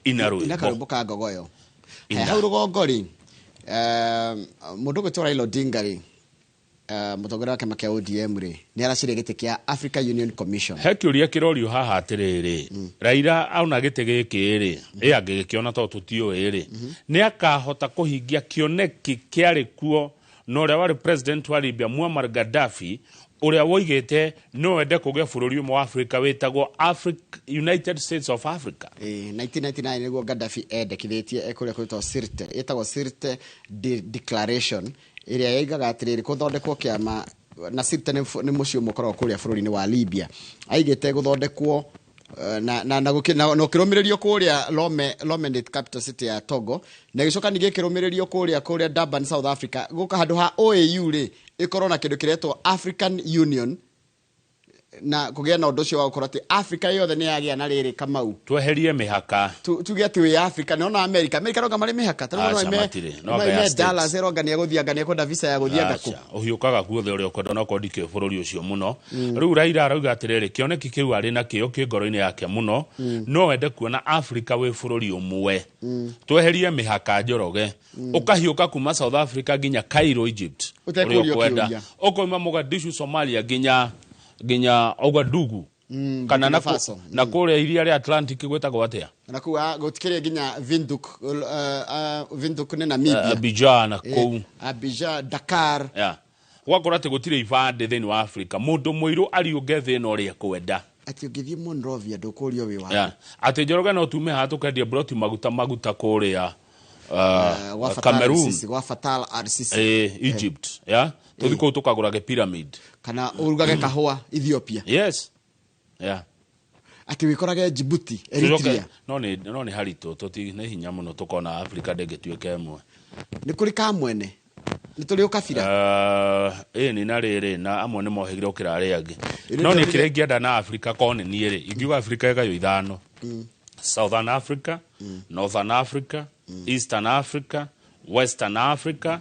ina ina rwĩmbo karwĩmbo ka ngogoyo. Haya, hau rũgongo rĩ, mũndũ ũgwĩtwo Raila Odinga rĩ, mũtongoria wa kĩama kĩa ODM rĩ, nĩ araciria gĩtĩ kĩa Africa Union Commission. He kĩũria kĩrorio haha atĩrĩrĩ, Raila aona gĩtĩ gĩkĩ rĩ, ĩ angĩgĩkĩona tondũ tũtiũĩ rĩ, nĩ akahota kũhingia kĩoneki kĩarĩ kuo na ũrĩa warĩ president wa Libya Muammar Gaddafi, ũrĩa woigĩte no ende kũgĩa bũrũri ũmwe wa Africa wĩtagwo United States of Africa. 1999 nĩguo Gaddafi endekithĩtie ekũrĩa kwĩtwo Sirte, ĩtagwo Sirte Declaration, ĩrĩa yaigaga atĩrĩrĩ gũthondekwo kĩama na Sirte nĩ mũciĩ ũmwe ũkoragwo kũrĩa bũrũri-inĩ wa Libya. Aigĩte gũthondekwo na ũkĩrũmĩrĩrio kũrĩa Lome nĩ capital city ya Togo, na gĩcoka ningĩ ĩkĩrũmĩrĩrio kũrĩa Durban, South Africa, gũka handũ ha OAU rĩ ĩkorwo na kĩndũ kĩretwo African Union, na kũgĩa na ũndũ ũcio wa gũkorwo atĩ Africa yothe nĩ yagĩa na rĩrĩ Kamau. Tweherie mĩhaka. Tuge atĩ wĩ Africa, nĩona America. America ronga marĩ mĩhaka. Ta rĩu Aca, no matirĩ. No no anga ya ime States. Dallas ĩronga nĩ egũthiĩ anga nĩ ekwenda visa ya gũthiĩ anga kũ. Aca, ũhiũkaga guothe ũrĩa ũkwenda onakorwo ndikĩũĩ bũrũri ũcio mũno. Rĩu Raila arauga atĩrĩrĩ, kĩoneki kĩu arĩ nakĩo kĩ ngoro-inĩ yake mũno, no ende kuona Africa wĩ bũrũri ũmwe. Tweherie mĩhaka Njoroge. Ũkahiũka kuma South Africa nginya Cairo, Egypt. Ũtekũrio Ũrĩa ũkwenda. kĩũria. Ũkoima Mogadishu, Somalia nginya Ouagadougou. Kana Burkina Faso. na kũrĩa iria rĩa Atlantic gwĩtagwo atĩa? Na kũu, gũtikĩrĩ nginya Windhoek, Windhoek nĩ Namibia. Abidjan na kũu. Abidjan, Dakar. Yeah. Gwakorwo atĩ gũtirĩ ibandĩ thĩinĩ wa Afrika, mũndũ mũirũ ariũnge thĩ ĩno ũrĩa ekwenda. Atĩ ũngĩthiĩ Monrovia ndũkũrio wĩ wa. Yeah. Atĩ Njoroge no tume haha tũkendia broti maguta kũrĩa, Gwa Fatal Cameroon. Al-Sisi, gwa Fatal Al-Sisi. Egypt, yeah? Tũthiĩ kũu tũkagũrage pyramid. Kana ũrugage kahũa Ethiopia. Yes. Yeah. Atĩ wĩkorage Djibouti, Tũcoke, Eritrea. no nĩ haritũ, tũti nĩ hinya mũno tũkona Africa ndĩngĩtuĩka ĩmwe. Nĩ kũrĩ kamwene? Nĩ tũrĩ ũkabira? Ĩni na rĩrĩ, na amwe nĩ mohĩgire gũkĩra arĩa angĩ. Ĩrĩ No nĩ ndonire kĩrĩa ingĩenda na Africa korwo nĩ niĩ rĩ, ingiuga Africa ĩgaywo ithano. Southern Africa, Northern Africa, Eastern Africa, Western Africa,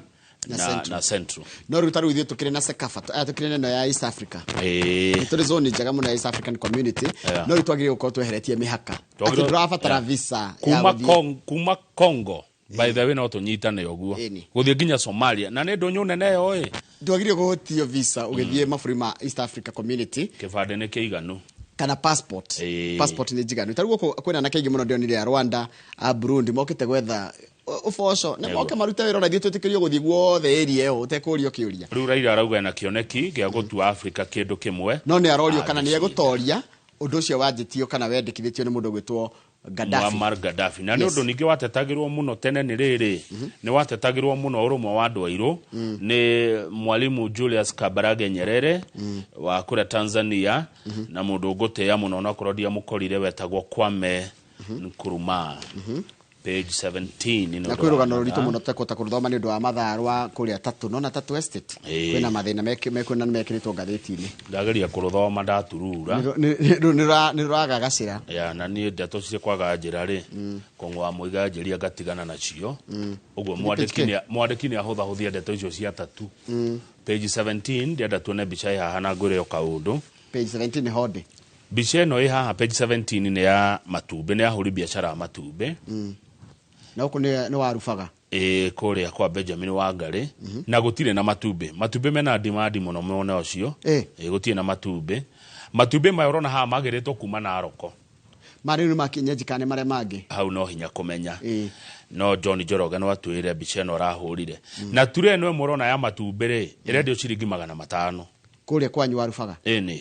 Na Central. na Central. No rĩu ta rĩu ithuĩ tũkĩrĩ na CECAFA, tũkĩrĩ na ĩno ya East Africa. Nĩ tũrĩ zone njega mũno ya East African Community. No rĩu twagĩrĩirwo gũkorwo tweheretie mĩhaka. Atĩ ndũrabatara visa ya gũthiĩ. Kuma Congo, by the way, no tũnyitane ũguo. Gũthiĩ nginya Somalia, na nĩ ndũnyũ nene ĩyo ĩ. Ndwagĩrĩirwo kũhũtio visa ũgĩthiĩ mabũrũri ma East Africa Community. Kĩbandĩ nĩ kĩiganu. Kana passport. Passport nĩ njiganu. Ta rĩu gũkũ kwĩna anake aingĩ mũno ndĩronire a Rwanda, a Burundi mokĩte gwetha ũboco. Nĩ moke marute wĩra ona ithuĩ twĩtĩkĩrio gũthiĩ guothe area ĩyo ũtekũrio kĩũria. Rĩu Raila arauga ena kĩoneki gĩa gũtua Africa kĩndũ kĩmwe. No nĩ arorio kana nĩ egũtoria ũndũ ũcio wanjĩtio kana wendekithĩtio nĩ mũndũ ũgwĩtwo Gaddafi. Muammar Gaddafi. Na nĩ ũndũ ningĩ watetagĩrwo mũno tene nĩ rĩrĩ, nĩ watetagĩrwo mũno ũrũmwe wa andũ airũ nĩ Mwalimu Julius Kambarage Nyerere wa kũrĩa Tanzania, na mũndũ ũngũtĩĩa mũno onakorwo ndiamũkorire wetagwo Kwame Nkrumah. Page 17 nĩ Na ũndũ kwĩ wa rũgano rũritũ mathaa. mũno tũtekũhota kũrũthoma nĩ ũndũ wa mathaa rwa kũrĩa Tatu. Nona Tatu Estate? Kwĩna mathĩna mekuona nĩ mekĩrĩtwo ngathĩti-inĩ. Ndageria kũrũthoma ndaturura. Nĩ rũragagacĩra. Ya, na niĩ ndeto cia kwaga njĩra rĩ, kũng'wa wa mũiga njĩria ngatigana nacio. Ũguo Nĩ page kĩ? mwandĩki nĩ ahũthahũthia ndeto icio cia Tatu. Page 17, ndĩrenda tuone mbica ĩ haha na ngwĩre o kaũndũ. Page 17 nĩ honde. Mbica ĩno ĩ haha page 17 nĩ ya matumbĩ, nĩ ya ahũri biacara a matumbĩ. Na gũkũ nĩ warubaga. Ĩ, kũrĩa kwa Benjamin Wangari. Na gũtirĩ na matumbĩ. Matumbĩ mena demand mũno mwena ũcio. Ĩ, gũtirĩ na matumbĩ. Matumbĩ maya ũrona haha magĩrĩtwo kuma Naroko. Marĩ nĩ makinyenji kana nĩ marĩa mangĩ? Hau no hinya kũmenya. No John Njoroge no atwĩre mbica ĩno arahũrire. Na ture ĩno ĩmwe ũrona ya matumbĩ rĩ, ĩrendio ciringi magana matano. Kũrĩa kwanyu warubaga? Ĩni.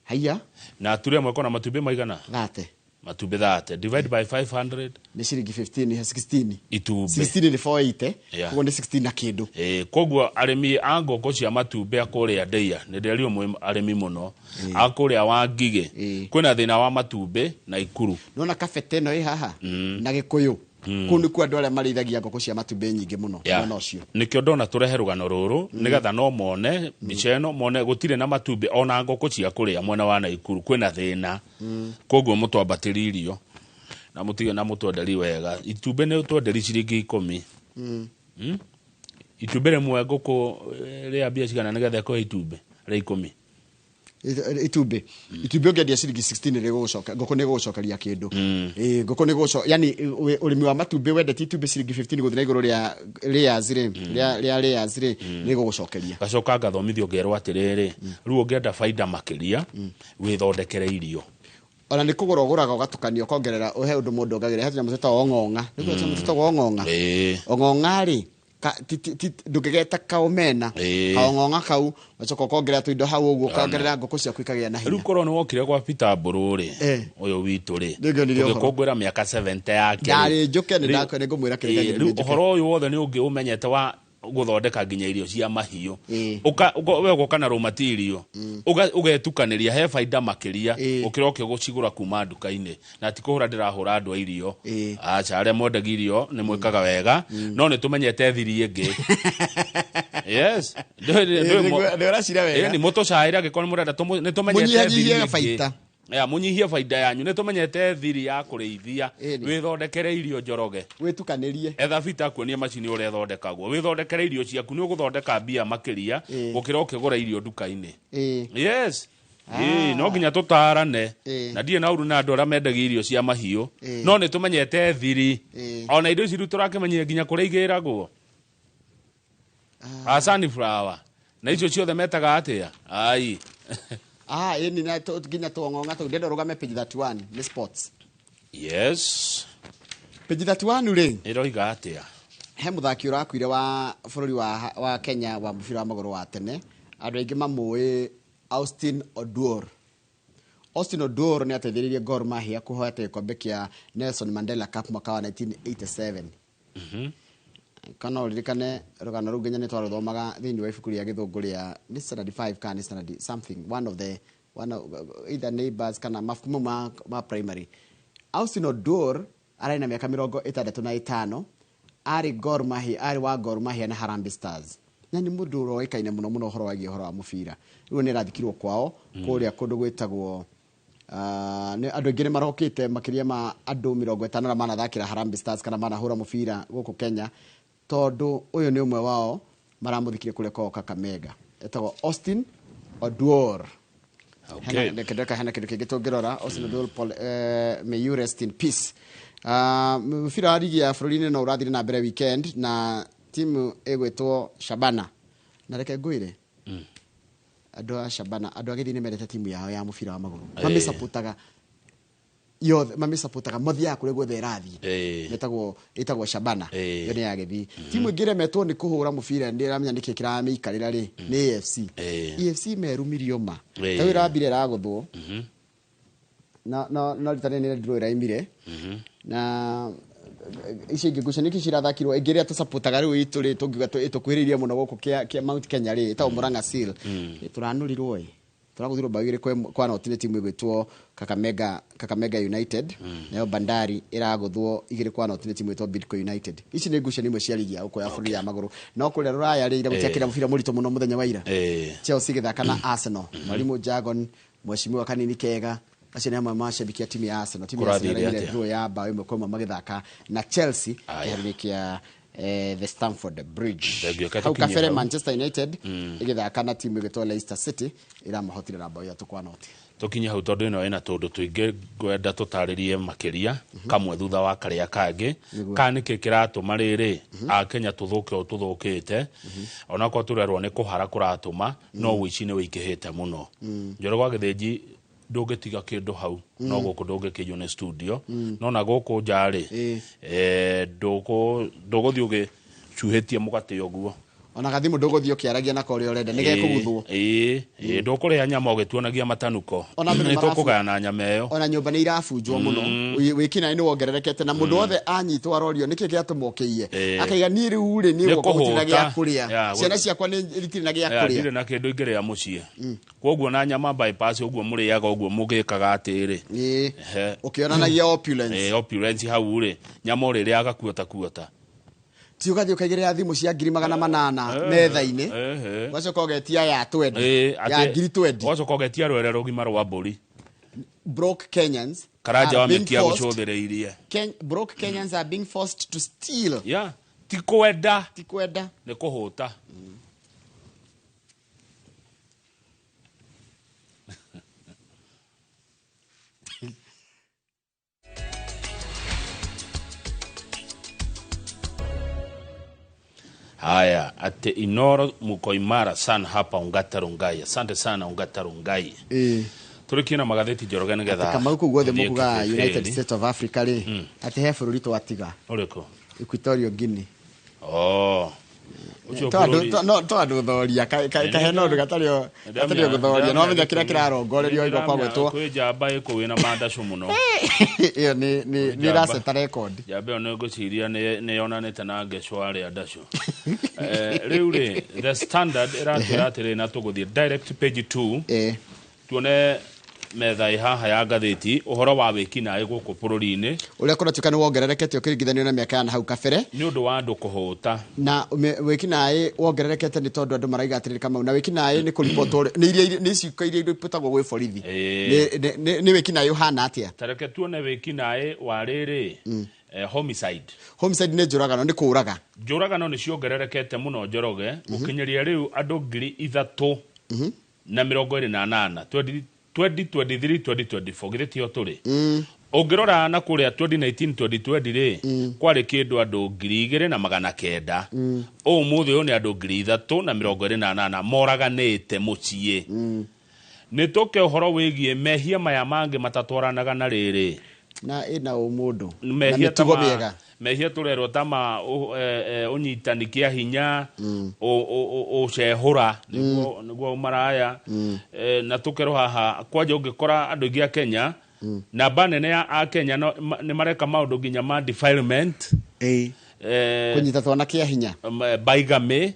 Haiya. Na ture ĩmwe ĩkoragwo na matumbĩ maigana? 30. Matumbĩ 30. Divide by 500. Nĩ ciringi 15, 16. Itumbĩ. 16 nĩ 480. Koguo nĩ 16 na kĩndũ. Koguo arĩmi a ngũkũ cia matumbĩ a kũrĩa Ndeia, nĩ ndĩrerirwo mwĩ arĩmi mũno. A kũrĩa Wangigĩ, kwĩna thĩna wa matumbĩ na Ikuru. Nĩwona kabete ĩno ĩ haha? Na Gĩkũyũ. Kũu nĩkuo andũ arĩa marĩithagia ngũkũ cia matumbĩ nyingĩ mũno. Mwena ũcio. Nĩkĩo ndona tũrehe rũgano rũrũ, nĩgetha no mone mbica ĩno, mone gũtirĩ na matumbĩ ona ngũkũ cia kũrĩa mwena wa Naikuru, kwĩna thĩna. Koguo mũtwambatĩrie irio na mũtige na mũtwenderi wega. Itumbĩ nĩ ũtwenderi ciringi ikũmi. Itumbĩ rĩmwe ngũkũ rĩa mbia cigana nĩgetha ĩkũhe itumbĩ rĩa ikũmi? Itumbĩ itumbĩ ũngĩendia ciringi 16 rĩgũgũcoka, ngũkũ nĩ ĩgũgũcokeria kĩndũ. Ĩĩ, ngũkũ nĩ gũgũco, yani ũrĩmi wa matumbĩ, wendetie itumbĩ ciringi 15 gũthiĩ na igũrũ rĩa layers rĩ, rĩa layers rĩ, nĩ ĩgũgũcokeria. Ngacoka ngathomithio ngerwo atĩrĩrĩ, rĩu ũngĩenda baida makĩria, wĩthondekere irio. Ona nĩ kũgũra ũgũraga ũgatukania, ũkongerera, ũhe ũndũ mũndũ ongagĩrĩra. He tũnyamũ twĩtagwo ong'ong'a, nĩguo tũnyamũ twĩtagwo ong'ong'a. Ong'ong'a rĩ, ndũngĩgeta kaomena. Kaong'ong'a kau ũgacoka ũkongerera tũindo hau ũguo, ũkongerera, ngũkũ ciaku ikagĩa na Rĩu hinya. Korwo nĩ wokire gwa Peter Mbũrũ rĩ, ũyũ witũ rĩ, Nĩngĩonire ũhoro. tũgĩkũngũĩra mĩaka 70 yake rĩ. Ndarĩ njũke nĩ ndakwa nĩ ngũmwĩra kĩrĩa Rĩu nĩ njũke. ũhoro ũyũ wothe nĩ ũngĩ ũmenyete wa gũthondeka nginya irio cia mahiũ. We ũgoka na raw material, ũgetukanĩria, he baida makĩria ũkĩra ũkĩgũcigũra kuma nduka-inĩ. Na ti kũhũra ndĩrahũra andũ a irio, aca, arĩa mwendagia irio nĩ mwĩkaga wega, no nĩ tũmenyete thiri ĩngĩ, yes. Nĩ ũracira wega. Nĩ mũtũcaĩre angĩkorwo nĩ mũrenda, nĩ tũmenyete thiri Mũnyihanyihie ĩngĩ. baita. Ya, mũnyihie baida yanyu, nĩ tũmenyete thiri ya kũrĩithia. Wĩthondekere irio, Njoroge. Wĩtukanĩrie. Etha bita kuonia macini ũrĩa ĩthondekagwo, wĩthondekere irio ciaku, nĩ ũgũthondeka mbia makĩria gũkĩra ũkĩgũra irio nduka-inĩ. Yes. Ĩĩ, no nginya tũtarane. Na ndirĩ na ũru na andũ arĩa mendagia irio cia mahiũ, no nĩ tũmenyete thiri. Ona indo ici rĩu tũrakĩmenyire nginya kũrĩa igĩragwo, a sunflower na icio ciothe metaga atĩa, ai. Ah, ĩni na nginya tuong'ong'a tũu. Ndĩrenda ũrũgame page 31, nĩ sports. Page 31 rĩ, Ĩroiga atĩa? He mũthaki ũrakuire wa bũrũri wa Kenya wa mũbira wa magũrũ wa tene, andũ aingĩ mamũĩ, Austin Oduor. Austin Oduor nĩ ateithĩrĩirie Gor Mahia kũhota gĩkombe kĩa Nelson Mandela Cup mwaka wa 1987. Kana ũririkane rũgano rũu, nginya nĩ twarũthomaga thĩinĩ wa ibuku rĩa gĩthũngũ rĩa nĩ standard 5 kana nĩ standard something, one of the one of, either neighbors kana mabuku mau ma primary. Austin Oduor ararĩ na mĩaka 65, arĩ Gor Mahia, arĩ wa Gor Mahia na Harambee Stars, na nĩ mũndũ ũroĩkaine mũno mũno ũhoro wagiĩ ũhoro wa mũbira. Rĩu nĩ arathikirwo kwao kũrĩa kũndũ gwĩtagwo nĩ andũ aingĩ nĩ marokĩte, makĩria ma andũ 50 arĩa manathakĩra Harambee Stars kana manahũra mũbira gũkũ Kenya, tondũ ũyũ nĩ ũmwe wao maramũthikire kũrĩa kwao Kakamega, etagwo Austin Oduor. Hena hena kĩndũ kĩngĩ tũngĩrora. Austin Oduor Paul, may you rest in peace. Mũbira wa ligi ya bũrũri-inĩ no ũrathire na mbere weekend na timu ĩgwĩtwo Shabana, na reke ngwĩre, andũ a Shabana, andũ a Gĩthii nĩ mendete timu yao ya mũbira wa magũrũ. Mamĩcapotaga yothe, mamĩcapotaga, mathiaga kũrĩa guothe ĩrathiĩ. Ĩtagwo Shabana. Ĩyo nĩ ya Gĩthii. Timu ĩngĩ ĩremetwo nĩ kũhũra mũbira, nĩ ĩramenya nĩkĩ kĩramĩikarĩra rĩ, nĩ AFC. AFC merumirio ma. Ta ĩrambire ĩragũthwo na no rita rĩrĩ nĩ ĩraimire na icio ingĩ ngucanio ingĩ cirathakirwo, ĩngĩ ĩrĩa tũcapotaga rĩu itũ rĩ, tũngiuga ĩtũkuhĩrĩirie mũno gũkũ kĩa Mount Kenya rĩ, ĩtagwo Murang'a Seal. Tũranũrirwo ĩ, tũragũthirwo bao 2 kwa noti nĩ timu ĩgwĩtwo Kakamega United. Nayo Bandari ĩragũthwo 2-0 nĩ timu ĩtwo Bidco United. Ici nĩ ngucanio imwe cia ligi ya gũkũ ya bũrũri ya magũrũ. No kũrĩa rũraya rĩ, ira gũtiakĩra mũbira mũritũ mũno mũthenya wa ira. Chelsea ĩgĩthaka na Arsenal. Mwalimu Jargon, mheshimiwa kanini kega, acio nĩ amwe macabiki a timu ya Arsenal. Timu ya Arsenal Kũrathire ĩraimire atĩa? draw ya bao 1-1 magĩthaka na Chelsea kĩharo-inĩ kĩa the Stamford Bridge. Thengiũ, reke Hau tũkinye kabere hau. Manchester United ĩgĩthaka na timu ĩgĩtwo Leicester City ĩramahotire na bao 3-0. Tũkinye hau tondũ ĩno ĩna tũndũ tũingĩ ngwenda tũtarĩrie makĩria, kamwe thutha wa karĩa kangĩ. Kana nĩkĩ kĩratũma rĩrĩ akenya tũthũke ũũ tũthũkĩte, onakorwo tũrerwo nĩ kũhara kũratũma, no ũici nĩ wĩingĩhĩte mũno. Njoro gwa Gĩthĩnji ndũngĩtiga kĩndũ hau, no gũkũ ndũngĩkĩiywo nĩ studio. No na gũkũ nja rĩ, ndũgũthiĩ ũgĩcuhĩtie mũgate ũguo. Ona gathimũ ndũgũthiĩ ũkĩaragia nako ũrĩa ũrenda, nĩ gekũguthwo. Ĩĩ, ndũkũrĩa nyama ũgĩtuonagia matanuko. Ona andũ nĩ Nĩ tũkũgayana nyama ĩyo. Ona nyũmba nĩ irabunjwo mũno. Wĩkinaĩ nĩ wongererekete, na mũndũ wothe anyitwo arorio nĩkĩ gĩatũma ũkĩiye. Akaiga niĩ rĩu rĩ, niĩ Nĩ gwakwa gũtirĩ na gĩa kũhũta. kũrĩa, ciana ciakwa nĩ itirĩ na gĩa kũrĩa. Ndirĩ na kĩndũ ingĩrĩa mũciĩ. Koguo na nyama bypass ũguo mũrĩaga ũguo mũgĩkaga atĩrĩ. Ehe. Ũkĩonanagia opulence. Opulence hau rĩ, nyama ũrĩrĩaga kuota kuota. Ti ũgathiĩ ũkaigĩrĩra thimũ cia 800,000 metha-inĩ, ũgacoka ũgetia ya 20, ya 20,000. Ũgacoka ũgetia rwere rũgima rwa mbũri. Broke Kenyans Karanja are wa being mĩkia forced gũcũthĩrĩirie. Broke Kenyans are being forced to steal. Yeah. Ti kwenda. Ti kwenda. Nĩ kũhũta. Haya, ate Inoro muko imara sana hapa Ongata Rongai. Asante sana Ongata Rongai. Tũrĩkie na magathĩti, Njoroge, nĩgetha Kamau, kũu guothe tũthiĩ mukuga kĩbĩbĩrĩ. United States of Africa rĩ, atĩ he bũrũri twatiga. Ũrĩkũ? Equatorial Guinea. Oh. Ũcio To andũ no to andũ thoria kahena ũndũ gatarĩ gatarĩ gũthoria no menya kĩrĩa kĩrarongorerio igwa kwa gwĩtwo. Kwĩ njamba ĩkũ wĩna mandacũ mũno. Ĩyo nĩ ĩraceta record. Njamba ĩyo nĩ ngwĩciria nĩ yonanĩte na ngecwo arĩa ndacũ. Rĩu rĩ, The Standard ĩratwĩra atĩrĩ, na tũgũthiĩ direct page 2 tuone metha ĩ haha ya ngathĩti, ũhoro wa wĩkinaĩ gũkũ bũrũri-inĩ. Ũrĩa kũratuĩka nĩ wongererekete ũkĩringithanio na mĩaka ya na hau kabere. Nĩ ũndũ wa andũ kũhũta. Na wĩkinaĩ wongererekete nĩ tondũ andũ maraiga atĩrĩrĩ, Kamau, na wĩkinaĩ nĩ kũribotwo nĩ iria nĩ ciĩko iria iribotagwo gwĩ borithi. Nĩ wĩkinaĩ ũhana atĩa? Tareke tuone wĩkinaĩ wa rĩrĩ, homicide. Homicide nĩ njũragano, nĩ kũũraga. Njũragano nĩ ciongererekete mũno, Njoroge, gũkinyĩria rĩu andũ 3,028 2023 2024. Githĩ tiho tũrĩ? Ũngĩrora na kũrĩa 2019 2020 rĩ, kwarĩ kĩndũ andũ 2,900. Ũmũthĩ ũyũ nĩ andũ 3,028 moraganĩte mũciĩ. Nĩ tũke ũhoro wĩgiĩ mehia maya mangĩ matatwaranaga na rĩrĩ. Na ĩna ũmũndũ na mehia ta mĩtugo ma mĩega. Mehia tũrerwo ta ma ũnyitani kĩa hinya, ũcehũra nĩguo maraya. Na tũkerwo haha kwanja ũngĩkora andũ aingĩ a Kenya, namba nene ya a Kenya nĩ mareka maũndũ nginya ma defilement. Kũnyita twana kĩa hinya. Bigamy.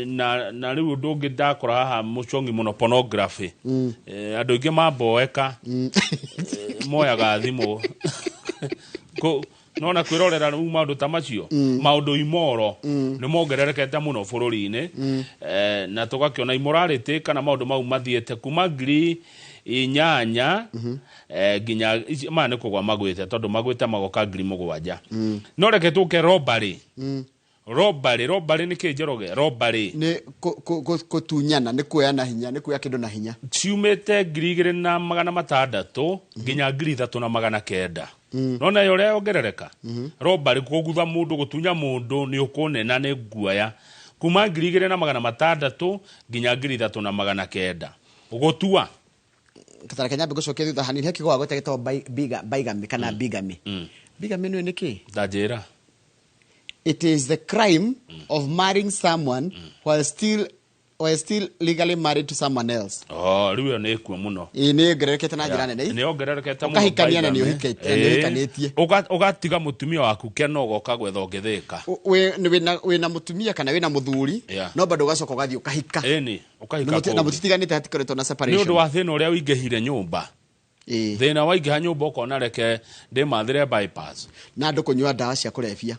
Na rĩu ũndũ ũngĩ ndakora haha mũcongi mũno, pornography. Andũ aingĩ mamboeka, moyaga thimũ nona kwĩrorera rĩu maũndũ ta macio. Maũndũ imoro nĩ mongererekete mũno bũrũri-inĩ. Na tũgakĩona immorality kana maũndũ mau mathiĩte kuma 8,000 nginya maya nĩ kũgwa magwĩte, tondũ magwĩte magoka 7,000. No reke tũke robbery. Robbery nĩ kĩ, Njoroge? Robbery. Nĩ kũtunyana, nĩ kuoya na hinya, nĩ kuoya kĩndũ na hinya. Ciumĩte 2,600 nginya 3,900. Nona ĩyo ũrĩa yongerereka, robbery, kũgutha mũndũ, gũtunya mũndũ nĩ ũkũnena nĩ nguoya, kuma 2,600 nginya 3,900. Gũtua. Katareke nyambe gũcokia thutha hanini, he kiugo gweta gĩtagwo bigamy kana bigamy. Bigamy nĩ kĩ? Ndanjĩra. It is the crime of marrying someone while still legally married to someone else. Oh, rĩu ĩyo nĩ ĩkuo mũno. Ĩĩ, nĩ yongererekete na njĩra nene. Nĩ yongererekete mũno. Ũkahikania na nĩ bigamy. nĩ ũhikanĩtie. Ũgatiga mũtumia waku kena, ũgoka gwetha ũngĩthĩka. Wĩna mũtumia kana wĩna mũthuri, no bado ũgacoka ũgathiĩ ũkahika. Ĩni, ũkahika Na kũngĩ. mũtitiganĩte, hatikoretwo na Nĩ separation. ũndũ wa thĩna ũrĩa ũingĩhire nyũmba. Thĩna waingĩha nyũmba, ũkona reke ndĩmathĩre bypass. Na andũ kũnyua ndawa cia kũrebia.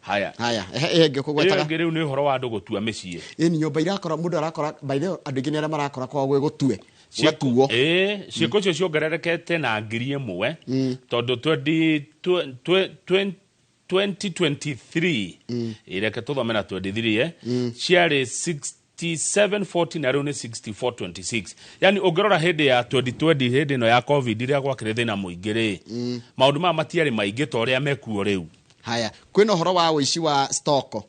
Haya. Haya, ehe, ĩngĩ Ĩyo kũgwetaga. ĩngĩ rĩu nĩ ũhoro wa andũ gũtua mĩciĩ. Ĩni, nyũmba irakora mũndũ arakora, by the way, andũ aingĩ nĩ arĩa marakora kwao gwĩ gũtue, gũgatuo. Ĩĩ, ciĩko icio ciongererekete na 1,000, tondũ 2023, reke tũthome na 23, ciarĩ 6740 na rĩu nĩ 6426. Yani ũngĩrora hĩndĩ ya 2020, hĩndĩ ĩno ya COVID, rĩrĩa gwakĩrĩ thĩna mũingĩ rĩ, maũndũ maya matiarĩ maingĩ ta ũrĩa mekuo rĩu. Haya, kwĩna ũhoro wa ũici wa stoko.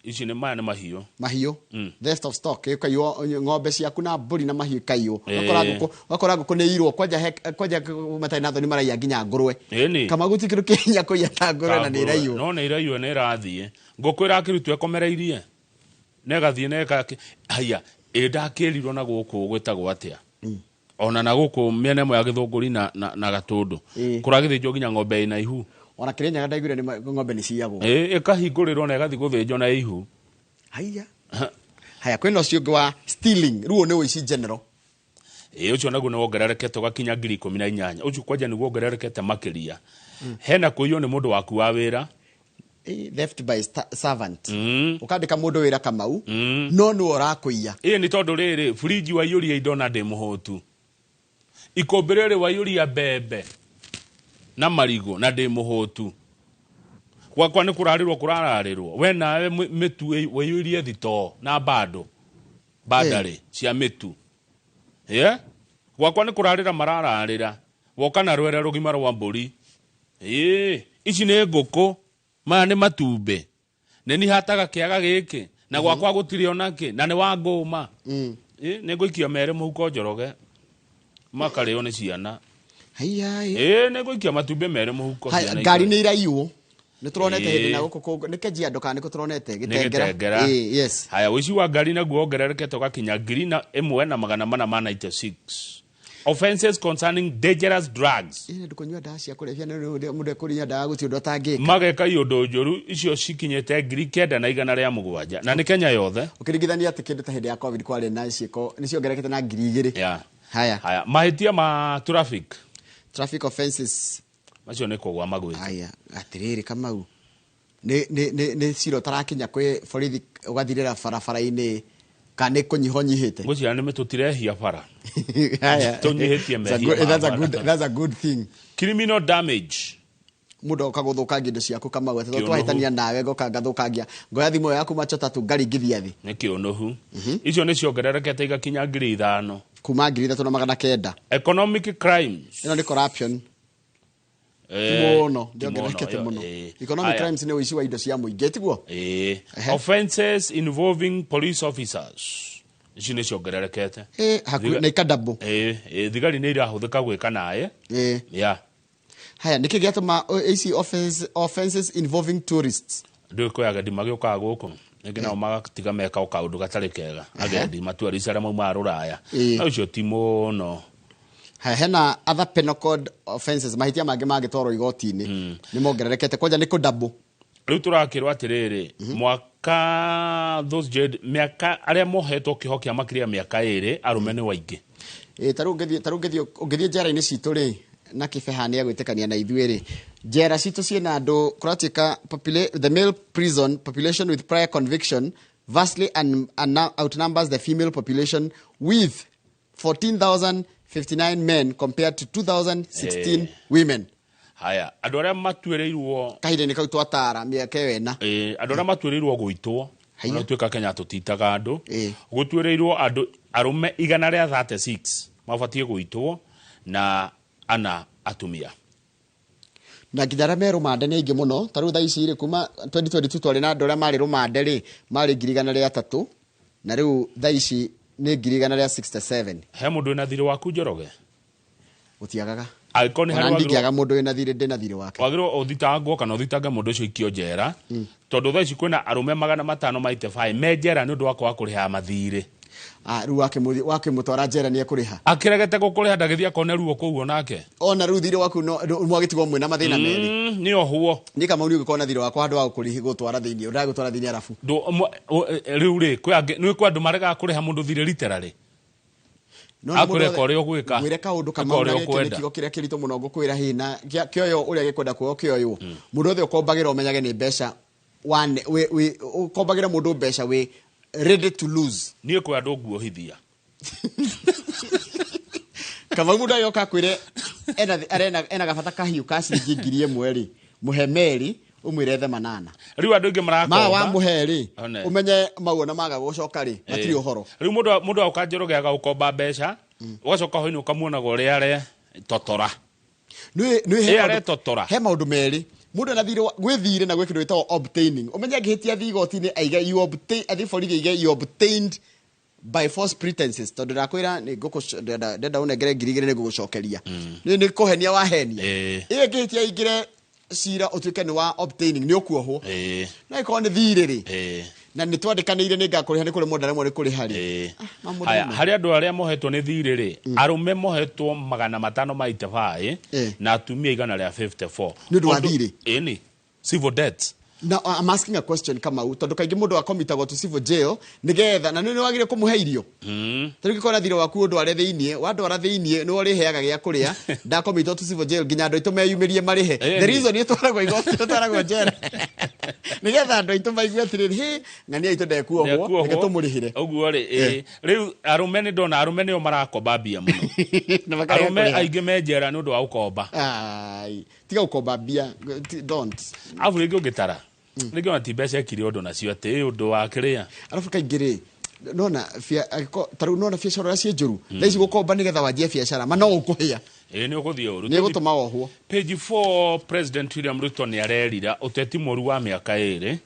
Ici nĩ maya nĩ mahiũ. Mahiũ. Theft of stock, ĩkaiywo ng'ombe ciaku na mbũri na mahiũ ikaiywo. Ũgakora ngũkũ nĩ irwo kwanja kwanja matarĩ na thoni maraiya nginya ngũrwe. Ĩni. Kama guti kĩndũ kĩhinya kũiya ta ngũrwe na nĩ iraiywo. No nĩ iraiywo, nĩ ĩrathiĩ ngũkũ ĩrakĩrutwo ĩkomereirie na ĩgathiĩ na ĩka haya ĩ ndakĩrirwo na gũkũ gwĩtagwo atĩa, ona na gũkũ mĩena ĩmwe ya Gĩthũngũri na Gatũndũ kũragĩthĩnjwo nginya ng'ombe ĩna ihu. Ona Kĩrĩnyaga ndaiguire nĩ ng'ombe nĩ ciyagwo. Ĩ, ĩkahingũrĩrwo na ĩgathiĩ gũthĩnjwo na ihu. Haya, haya, kwĩna ũcio ũngĩ wa stealing, rĩu ũyũ nĩ ũici general. Ĩ, ũcio naguo nĩ wongererekete ũgakinya 18,000. Ũcio kwanja nĩguo wongererekete makĩria. Hena kũiywo nĩ mũndũ waku wa wĩra. Theft by servant. Ũkandĩka mũndũ wĩra, Kamau, no nĩwe ũrakũiya. Ĩ, nĩ tondũ rĩrĩ, burinji waiyũria indo na ndĩ mũhũtu, ikũmbĩ rĩrĩ waiyũria mbembe na marigũ na ndĩ mũhũtu, gwakwa nĩ kũrarĩrwo kũrararĩrwo, we nawe mĩtu waiyũrie thitoo na bando bandarĩ cia mĩtu, yeah? Gwakwa nĩ kũrarĩra marararĩra, woka na rwere rũgima rwa mbũri. Ĩ, ici nĩ ngũkũ, maya nĩ matumbĩ. Nĩ niĩ hataga kĩaga gĩkĩ na gwakwa gũtirĩ onakĩ na nĩ wa ngũma. Nĩ ngũikia merĩ mũhuko Njoroge makarĩo nĩ ciana. Haiya. Nĩ ngũikia matumbĩ merĩ mũhuko ciana. Ngari nĩ iraiywo, nĩ tũronete hĩndĩ na gũkũ kũngĩ nĩ Kajiado kana nĩkũ tũronete? Nĩ Gĩtengera. Gĩtengera. Ĩĩ, yes. Haya, ũici wa ngari naguo wongererekete ũgakinya 1496 offenses concerning dangerous drugs. Ĩĩ, andũ kũnyua ndawa cia kũrebia, nĩ mũndũ ekũnyua ndawa gũtirĩ ũndũ atangĩka. Mageka iũndũ njũru icio cikinyĩte 9107, na nĩ Kenya yothe. Ũkĩringithania atĩ kĩndũ ta hĩndĩ ya COVID kwarĩ na ciĩko nĩ ciongererekete na 2000. Haya. Haya, mahĩtia ma traffic. Traffic offenses macio nĩ kũgwa magwĩte. Haya, atĩrĩrĩ Kamau, nĩ cira ũtarakinya kwĩ borithi ũgathirĩra barabara-inĩ kana nĩ kũnyiha ũnyihĩte? Ngwĩciria nĩ tũtirehia bara. Haya. Tũnyihĩtie That's a mehia good- ma that's a bara. That's a good thing. Criminal damage. Mũndũ oka gũthũkangia indo ciaku Kamau, atĩ Kĩũnũhu. twahĩtania nawe ngoka ngathũkangia, ngoya thimũ ĩyo yaku macho tatu ngaringithia thĩ. Nĩ kĩũnũhu. Icio nĩ ciongererekete igakinya 5000. Kuma 3900. Economic crimes. Ĩno nĩ corruption. Mũno ndĩongererekete mũno. Economic crimes nĩ ũici wa indo cia mũingĩ, tiguo? Offenses involving police officers ici nĩ ciongererekete. Hakuhĩ na ikadouble. Thigari nĩ irahũthĩka gwĩka naĩ. Yeah. Haya, nĩkĩ gĩatũma ici offenses involving tourists? Ndũĩ kwĩ agendi magĩũkaga gũkũ rĩngĩ nao magatiga meka o kaũndũ gatarĩ kega, agendi matuarist arĩa maumaga rũraya. Na ũcio ti mũno. Haya, hena other penal code offenses, mahĩtia mangĩ mangĩtwarwo igoti-inĩ nĩ mongererekete kwanja nĩ kũdouble. Rĩu tũrakĩrwo atĩrĩrĩ, mwaka those jailed, mĩaka arĩa mohetwo kĩoho kĩa makĩria ya mĩaka 2, arũme nĩ waingĩ. Ta rĩu ũngĩthiĩ njera-inĩ citũ rĩ, na Kĩbeha nĩ egwĩtĩkania na ithuĩ rĩ, njera citũ ciĩna andũ kũratuĩka the male prison population with prior conviction vastly outnumbers the female population with 14,059 men compared to 2,016 women. Haya, andũ arĩa matuĩrĩirwo kahinda-inĩ kau twatara mĩaka ĩyo ĩna. Andũ arĩa matuĩrĩirwo gũitwo, ona tuĩka Kenya tũtitaga andũ, gũtuĩrĩirwo andũ arũme igana rĩa 36 mabatiĩ gũitwo na ana atumia. Na nginya arĩa me rũmande nĩ aingĩ mũno. Ta rĩu thaa ici rĩ, kuma 2022 twarĩ na andũ arĩa marĩ rũmande rĩ, marĩ ngiri igana rĩa tatũ, na rĩu thaa ici nĩ ngiri igana rĩa 67. He mũndũ wĩna thirĩ waku Njoroge? Gũtiagaga. Angĩkorwo nĩ Ona harĩ wagĩrĩirwo ndingĩaga mũndũ wĩna thirĩ, ndĩna thirĩ wake. Wagĩrĩirwo ũthitangwo kana ũthitange mũndũ ũcio aikio njera, tondũ thaa ici kwĩna arũme magana matano ma eighty-five me njera nĩ ũndũ wa kwaga kũrĩha mathirĩ. Rĩu wakĩmũtwara njera nĩ ekũrĩha. Akĩregete gũkũrĩha ndagĩthiĩ akone ruo kũu onake. Ona rĩu thirĩ waku no, mwagĩtigwo mwĩna mathĩna merĩ. Nĩ ohwo. Niĩ Kamau nĩ ũngĩkorwo na thirĩ wakwa handũ wa gũkũrĩhi gũtwara thĩinĩ, ũragũtwara thĩinĩ arabu. Rĩu rĩ, kwĩ angĩ, nĩ kwĩ andũ maregaga kũrĩha mũndũ thirĩ literally. No, no, Akwĩre mũndũ ka ũrĩa ũgwĩka. Ngwĩre kaũndũ Ĩka Kamau, ũrĩa na gĩkĩ nĩ ũkwenda. kiugo kĩrĩa kĩritũ mũno ngũkwĩra hĩ, na kĩoywo ũrĩa gĩkwenda kuoywo kĩoywo. Mũndũ wothe ũkombagĩra ũmenyage nĩ mbeca wane, wĩ, ũkombagĩra mũndũ mbeca wĩ ready to lose. Niĩ kwĩ andũ nguohithia. Kamau mũndũ agĩũka akwĩre ena gabata kahiũ ka ciringi ngiri ĩmwe rĩ, mũhe merĩ, ũmwĩre ethe manana. Rĩu andũ aingĩ marakomba. Ma wamũhe rĩ, One. ũmenye mau ona maga gũcoka rĩ, matirĩ ũhoro. Rĩu mũndũ agoka Njoroge agagũkomba mbeca, ũgacoka hwainĩ ũkamuonaga ũrĩa are totora. Nĩ he Ĩ, are maũndũ- totora. He maũndũ merĩ. Mũndũ ena thirĩ gwĩ thirĩ na gwĩ kĩndũ gĩtagwo obtaining. Ũmenye angĩhĩtia thiĩ igoti-inĩ aige you obtain, athiĩ borithi aige you obtained by false pretenses, tondũ ndakwĩra nĩ ngũkũ-, ndenda ũnengere ngiri igĩrĩ nĩ ngũgũcokeria. Nĩ kũhenia wahenia. Ĩyo ĩngĩhĩtia aingĩre cira ũtuĩke nĩ wa obtaining, nĩ ũkuohwo. No ĩkorwo nĩ thirĩ rĩ, na nĩ twandĩkanĩire nĩ ngakũrĩha, nĩ kũrĩ mũndũ aremwo nĩ kũrĩha rĩ. Ma mũndũ Haya, ũmwe. harĩ andũ arĩa mohetwo nĩ thirĩ rĩ, arũme mohetwo magana matano ma eighty-five na atumia igana rĩa 54. Nĩ ũndũ wa Ũndũ- thirĩ? Ĩni, civil debt. Now, I'm asking a question Kamau, tondũ kaingĩ mũndũ akomitagwo to civil jail nĩgetha, na nĩ wagĩrĩire kũmũhe irio. Ta rĩu ũngĩkorwo na thirĩ waku ũndware thĩiniĩ, wandwara thĩiniĩ nĩwe ũrĩheaga gĩa kũrĩa, ndakomitwo to civil jail nginya andũ aitũ meyumĩrie marĩhe. The reason ĩtwaragwo igoti, ĩtwaragwo njera. Nĩgetha andũ aitũ maigue atĩrĩrĩ, hĩ, ng'ania aitũ ndekuohwo, Ndekuohwo. reke tũmũrĩhĩre. Ũguo rĩ, rĩu arũme nĩ ndona arũme nĩo marakomba mbia mũno. Na makarega Arũme kũrĩha. aingĩ me njera nĩ ũndũ wa gũkomba. Ai, tiga gũkomba mbia, don't. Arabu rĩngĩ ũngĩtara, rĩngĩ ona ti mbeca ekire ũndũ nacio atĩ ũndũ wa kĩrĩa. Arabu kaingĩ rĩ, nona angĩkorwo, ta rĩu nona biacara ũrĩa ciĩ njũru. Thaa ici gũkomba nĩgetha wanjie biacara, ma no ũkũhĩa. Ĩĩ, nĩ ũgũthiĩ ũru. Nĩ ĩgũtũma wohwo. Page 4, President William Ruto nĩ arerira ũteti mũru wa mĩaka ĩrĩ.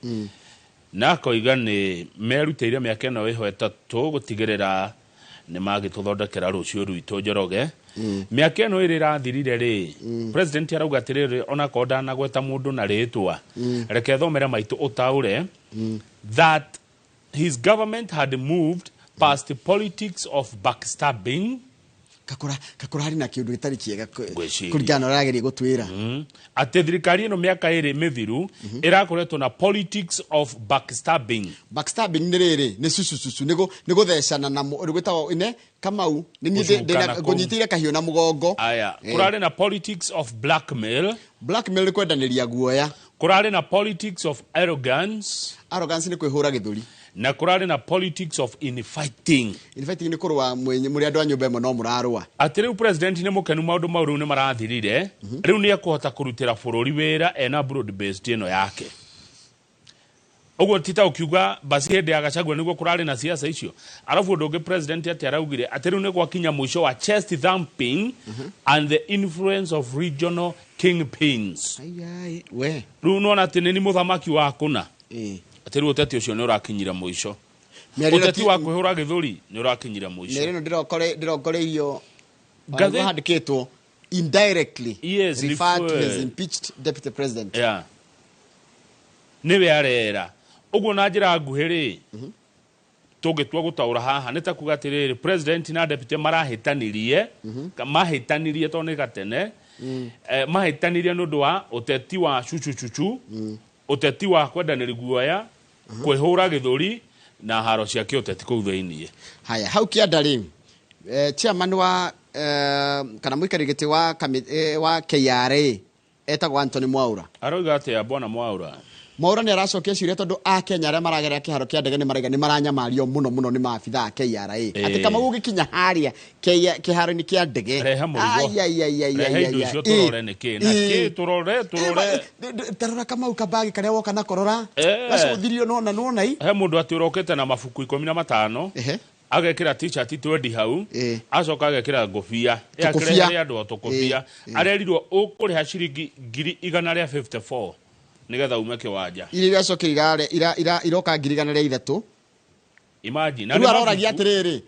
Na akoiga nĩ merutĩire mĩaka ĩno ĩho 3 gũtigĩrĩra nĩ magĩtũthondekera rũciũ rwitũ Njoroge. Mĩaka ĩno ĩrĩ ĩrathirire rĩ, president arauga atĩrĩrĩ, onakorwo ndanagweta mũndũ na rĩtwa, reke thomere maitũ ũtaũre, that his government had moved past the politics of backstabbing. Kakura kakura harĩ na kĩũndũ gĩtarĩ kĩega Ngwĩciria. kũringana na ũrĩa arageria gũtwĩra. Atĩ thirikari ĩno mĩaka 2 mĩthiru ĩrakoretwo na politics of backstabbing. Backstabbing nĩ rĩrĩ, nĩ cucucucu, nĩ gũthecana na nĩ gwĩtagwo ine Kamau nĩ niĩ Gũcukana kũu. ngũnyitĩire kahiũ na mũgongo. Aya, kũrarĩ na politics of blackmail. Blackmail nĩ kwendanĩria guoya. Kũrarĩ na politics of arrogance. Arrogance nĩ kwĩhũra gĩthũri. Na kũrarĩ na politics of infighting. Infighting nĩ kũrũa mũrĩ andũ a nyũmba ĩmwe no mũrarũa. Atĩ rĩu president nĩ mũkenu maũndũ mau rĩu nĩ marathirire. Rĩu nĩ ekũhota kũrutĩra bũrũri wĩra ena broad based ĩno yake. Ũguo ti ta ũkiuga basi hĩndĩ ya Gachagua nĩguo kũrarĩ na siasa icio. Arabu ũndũ ũngĩ president atĩ araugire atĩ rĩu nĩ gwakinya mũico wa chest thumping and the influence of regional kingpins. Ai, we. Rĩu nĩwona atĩ nĩ mũthamaki wa kũna. Atĩ rĩu ũteti ũcio nĩ ũrakinyire mũico. Mĩario ĩno Ũteti wa kwĩhũra gĩthũri nĩ ũrakinyire mũico. Mĩario ĩno ndĩrokoreirio Ngathĩ- handĩkĩtwo indirectly Yes, referred to refer. his impeached deputy president. Yeah. Nĩwe arera. Ũguo na njĩra nguhĩ rĩ, tũngĩtua gũtaũra haha nĩ ta kuga atĩrĩrĩ, president na deputy marahĩtanirie, mahĩtanirie tondũ nĩ gatene, mahĩtanirie nĩ ũndũ wa ũteti wa cucucucu, ũteti wa kwendanĩria guoya, kwĩhũra gĩthũri na haro cia kĩũteti kũu thĩiniĩ. Haya, hau kĩanda rĩ, chairman wa kana mũikarĩri gĩtĩ wa wa KRA etagwo Anthony Mwaura. Arauga atĩa bwana Mwaura? Mwaura nĩ aracokia ciũria tondũ Akenya arĩa maragerera kĩharo kĩa ndege nĩ maraiga nĩ maranyamario mũno mũno nĩ maabitha a KRA. Atĩ Kamau ũgĩkinya harĩa kĩharo-inĩ kĩa ndege. Rehe mũrigo. Ai, ai, ai, ai, Rehe ai, indo ai, icio ai. tũrore nĩ kĩ, na kĩ, tũrore, tũrore. Tarora Kamau kabagi karĩa woka nako rora. Gacũthirio nona nona i. He mũndũ atĩ ũrokĩte na mabuku 15, agekĩra t-shirt twendi hau, acoka agekĩra ngũbia. Tũkũbia. Akĩrehere andũ tũkũbia. Arerirwo ũkũrĩha ciringi ngiri igana rĩa 54 nĩgetha ume kĩwanja. Iria iracoka iroka ngiri igana rĩa ithatũ. Imagine. Na Rĩu nĩ aroragia mabuku. atĩrĩrĩ,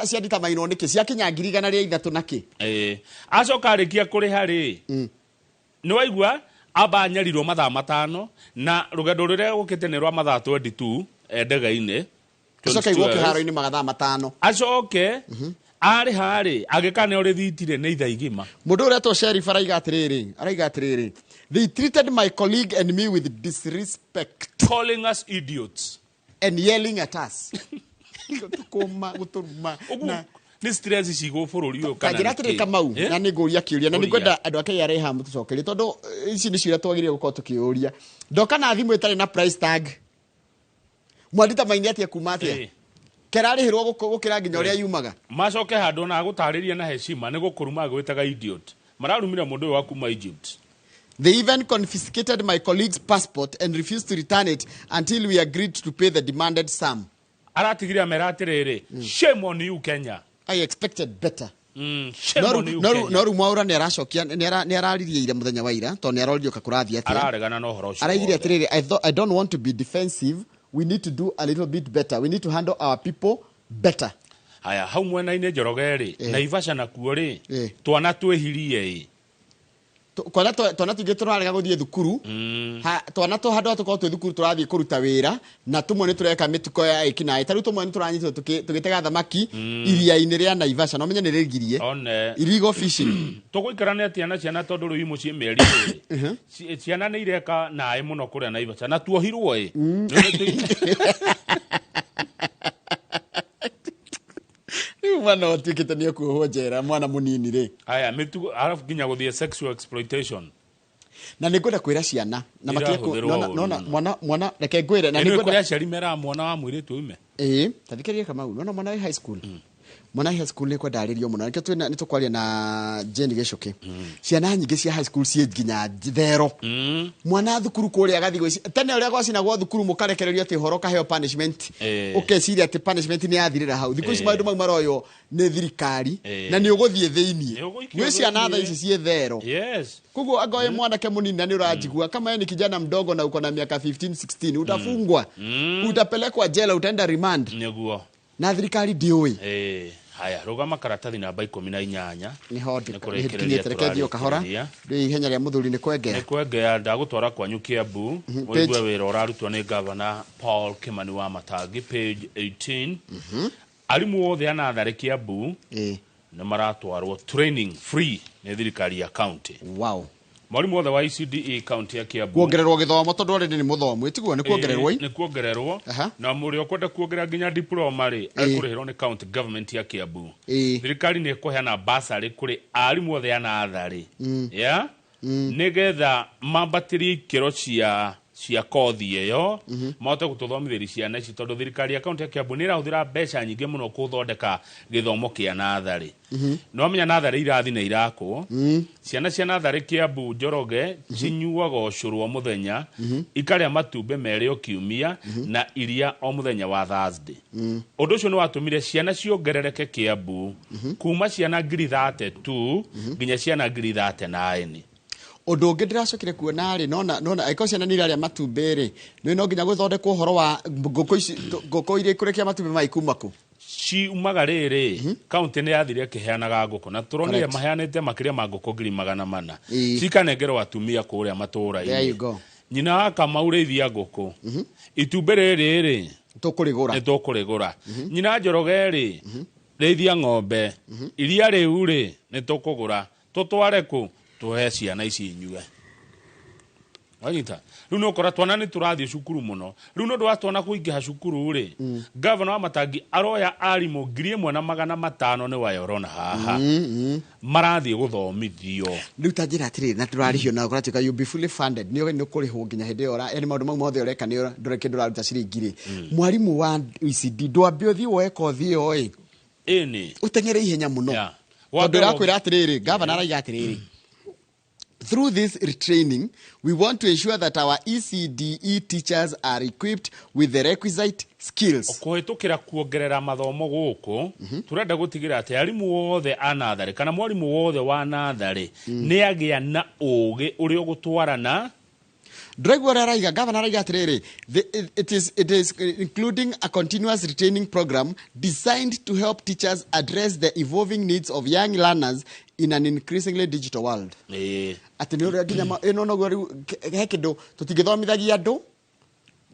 cia nditamainwo nĩkĩ? Ciakinya ngiri igana rĩa ithatũ nakĩ? Acoka arĩkia kũrĩha rĩ, nĩ waigua amba anyarirwo mathaa 5 na rũgendo rũrĩa gũkĩte nĩ rwa mathaa 22 ndege-inĩ. Acoka igwo 22 hours. kĩharo-inĩ magathaa 5. Acoke arĩha rĩ, agĩkana rĩthitire nĩ ithaa igima. Mũndũ ũrĩa etwo Sheriff araiga atĩrĩrĩ, araiga atĩrĩrĩ, they treated my colleague and me with disrespect, calling us idiots and yelling at us. Gũtũkũma, gũtũruma. Ũguo nĩ stress cigũ bũrũri ũyũ kana Kanjĩra nĩ atĩrĩ kĩ? Kamau, na nĩ ngũria kĩũria, na nĩ Ũria. ngwenda andũ a KRA haha mũtũcokerie, tondũ ici nĩ ciũria twagĩrĩire gũkorwo tũkĩũria. Ndoka na thimũ ĩtarĩ na price tag. Mwanditamaini atĩa kuma atĩa? Kerarĩhĩrwo gũkĩra nginya ũrĩa yumaga. Macoke handũ na agũtarĩria na heshima nĩ gũkũruma agwĩtaga idiot. Mararumire mũndũ ũyũ wa kuma Egypt. They even confiscated my colleague's passport and refused to return it until we agreed to pay the demanded sum. Aratigire amera atĩrĩrĩ, shame on you Kenya. I expected better. Shame on you Kenya. No rĩu Mwaura nĩ aracokia, nĩ araririe ira mũthenya wa ira, tondũ nĩ arorio kakũrathiĩ atĩa. Araregana na ũhoro ũcio Araigire wothe. atĩrĩrĩ, I don't want to be defensive. We need to do a little bit better. We need to handle our people better. Haya, hau mwena-inĩ Njoroge rĩ, Naivasha nakuo rĩ, twana twĩhirie ĩ. Kwana twana tũingĩ tũrarega gũthiĩ thukuru. Twana tũ handũ ha tũkorwo twĩ thukuru tũrathiĩ kũruta wĩra, na tũmwe nĩ tũreka mĩtuko ya ĩkinaĩ. Ta rĩu tũmwe nĩ tũranyitwo tũgĩtega thamaki iria-inĩ rĩa Naivasha. Na ũmenye nĩ rĩgirie. One. Illegal fishing. Tũgũikarania atĩa na ciana tondũ rĩu mũciĩ mĩeri ĩrĩ? Ciana nĩ ireka naĩ mũno kũrĩa Naivasha. Na tuohirwo ĩ. Rĩu mwana ũtuĩkĩte nĩ ekuohwo njera, mwana mũnini rĩ. Aya, mĩtugo, arabu nginya gũthiĩ sexual exploitation. Na nĩ ngwenda kwĩra ciana, na makĩria Irahũthĩrwo ũru nona, mũno. mwana, reke ngwĩre, na Ĩno nĩ ngwenda kũrĩa aciari meraga mwana wa mũirĩtu ume. Ĩĩ, ta thikĩrĩria Kamau, nona mwana wĩ high school. Mwana high school nĩ kwenda arĩrio mũno. Nĩkĩo twĩna nĩ tũkwaria na Jane Gĩcũkĩ. Ciana nyingĩ cia high school ciĩ nginya thero. Mwana thukuru kũrĩa agathiĩ tene ũrĩa gwacinagwo thukuru mũkarekererio atĩ ũhoro ũkaheo punishment. Ũkeciria atĩ punishment nĩ yathirĩra hau. Thikũ ici maũndũ mau maroywo nĩ thirikari na nĩ ũgũthiĩ thĩiniĩ. Nĩ ũgũikio Gwĩ ciana thaa thĩiniĩ. ici ciĩ thero. Koguo anga wĩ mwanake mũnini na nĩ ũranjigua, kama wewe ni kijana mdogo na uko na miaka 15 16, utafungwa, utapelekwa jela, utaenda remand. Nĩguo. Na thirikari ndĩũĩ. Haya, rũgama karatathi namba 18. Nĩho Nĩ kũrĩkĩrĩria. nĩkinyĩte, reke thiĩ o kahora. Tũrarĩkĩrĩria. Rĩu ihenya rĩa mũthuri nĩ kwengea. Nĩ kwengea. Ndagũtwara kwanyu Kiambu Page. ũigue wĩra ũrarutwo nĩ Gavana Paul Kimani wa Matangi. Page 18. Arimũ othe a natharĩ Kiambu nĩ maratwarwo training free nĩ thirikari ya county. Mwarimũ wothe wa ECDE county ya Kiambu Kuongererwo gĩthomo, tondũ already nĩ mũthomu, ĩtiguo nĩ kuongererwo? Nĩ kuongererwo, na mũrĩa ũkwenda kuongerera nginya diploma rĩ, ekũrĩhĩrwo nĩ county government ya Kiambu. Thirikari nĩ ĩkũheana bursary kũrĩ arimũ othe a natharĩ ya nĩgetha mambatĩrie ikĩro cia kothi ĩyo, mahote gũtũthomithĩria ciana ici, tondũ thirikari ya kaunti ya Kiambu nĩ ĩrahũthĩra mbeca nyingĩ mũno gũthondeka gĩthomo kĩa natharĩ. Nĩwamenya natharĩ irathi nĩ irakwo. Ciana cia natharĩ Kiambu, Njoroge, cinyuaga ũcũrũ o mũthenya, ikarĩa matumbĩ 2 o kiumia na iria o mũthenya wa Thursday. Ũndũ ũcio nĩ watũmire ciana ciongerereke Kiambu kuma ciana 32,000 nginya ciana 39,000. Ũndũ ũngĩ ndĩracokire kuona rĩ, nona angĩkorwo ciana nĩ irarĩa matumbĩ rĩ, nĩ no nginya gũthondekwo ũhoro wa ngũkũ ici, ngũkũ iria ikũrekia matumbĩ mai kuma kũ? Ciumaga rĩrĩ, kaunti nĩ yathire ĩkĩheanaga ngũkũ na tũronire maheanĩte makĩria ma ngũkũ 400,000, cikanengerwo atumia kũrĩa There you matũũra-inĩ. go. Nyina wa Kamau, rĩithia ngũkũ, itumbĩ rĩrĩ rĩ tũkũrĩgũra. Nĩ tũkũrĩgũra. Nyina Njoroge rĩ, rĩithia ng'ombe, iria rĩu rĩ nĩ tũkũgũra, tũtware kũ, tũhe ciana ici inyue. Wanyita rĩu nĩ ũkora twana nĩ tũrathiĩ cukuru mũno. Rĩu nĩ ũndũ wa twana kũingĩha cukuru rĩ, gavana wa Matangi aroya arimũ 1500, nĩ wayo ũrona haha, marathiĩ gũthomithio. Rĩu ta njĩra atĩrĩrĩ, na ndũrarĩhio na ũratuĩka you be fully funded, nĩ nĩ ũkũrĩhwo nginya hĩndĩ ĩyo yani maũndũ mau mothe ũreka nĩ ndũrĩ kĩndũ ũraruta ciringi rĩ. Mwarimũ wa ECD, ndwambe ũthiĩ woe kothi ĩyo ĩ Ĩni. Ũteng'ere ihenya mũno, tondũ ĩrakwĩra atĩrĩrĩ, gavana araiga atĩrĩrĩ, "Through this retraining, we want to ensure that our ECDE teachers are equipped with the requisite skills." Kũhĩtũkĩra kuongerera mathomo gũkũ, tũrenda gũtigĩra atĩ arimũ othe a natharĩ kana mwarimũ wothe wa natharĩ nĩ agĩa na ũgĩ ũrĩa ũgũtwarana. Ndũraigua ũrĩa araiga? Gavana araiga atĩrĩrĩ, it is including a continuous retraining program designed to help teachers address the evolving needs of young learners in an increasingly digital world." Atĩ nĩ ũrĩa nginya ĩno noguo rĩu he kĩndũ tũtingĩthomithagia andũ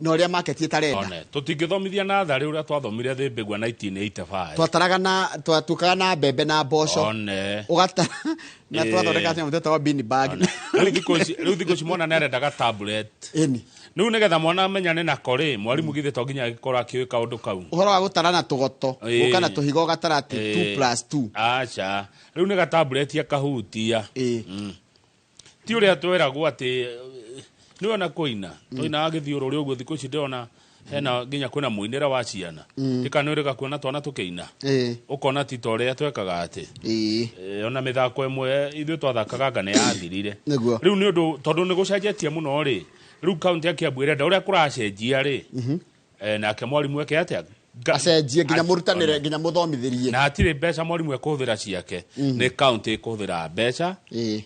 na ũrĩa market ĩtarenda. One, tũtingĩthomithia natharĩ ũrĩa twathomire Thĩmbĩgua 1985. Twataraga na twatukaga na mbembe na mboco. One. Ũgatara na twathondeka nyamũ twetawa bean bag. Rĩu thikũ ici mwana nĩarendaga tablet. Ĩni. Rĩu nĩgetha mwana amenyane nako rĩ, mwarimũ githĩ to nginya agĩkorwo akĩũĩ kaũndũ kau? Ũhoro wa gũtara na tũgoto, gũka na tũhiga ũgatara atĩ 2 plus 2. Aca, rĩu nĩ gatablet akahutia. Ti ũrĩa tweragwo atĩ nĩwona kũina tũinaga gĩthiũrũrĩ ũguo. Thikũ ici ndĩrona hena nginya kwĩna mũinĩre wa ciana. Ndikana kuona twana tũkĩina, ũkona ti ta ũrĩa twekaga atĩ. Ona mĩthako ĩmwe ithuĩ twathakaga anga nĩ yathirire. Rĩu nĩ ũndũ tondũ nĩ gũcenjetie mũno rĩ, rĩu kaunti ya Kiambu ĩrenda ũrĩa kũracenjia rĩ, nake mwarimũ eke atĩa? Acenjie nginya mũrutanĩre, nginya mũthomithĩrie. Na hatirĩ mbeca mwarimũ ekũhũthĩra ciake, nĩ kaunti ĩkũhũthĩra mbeca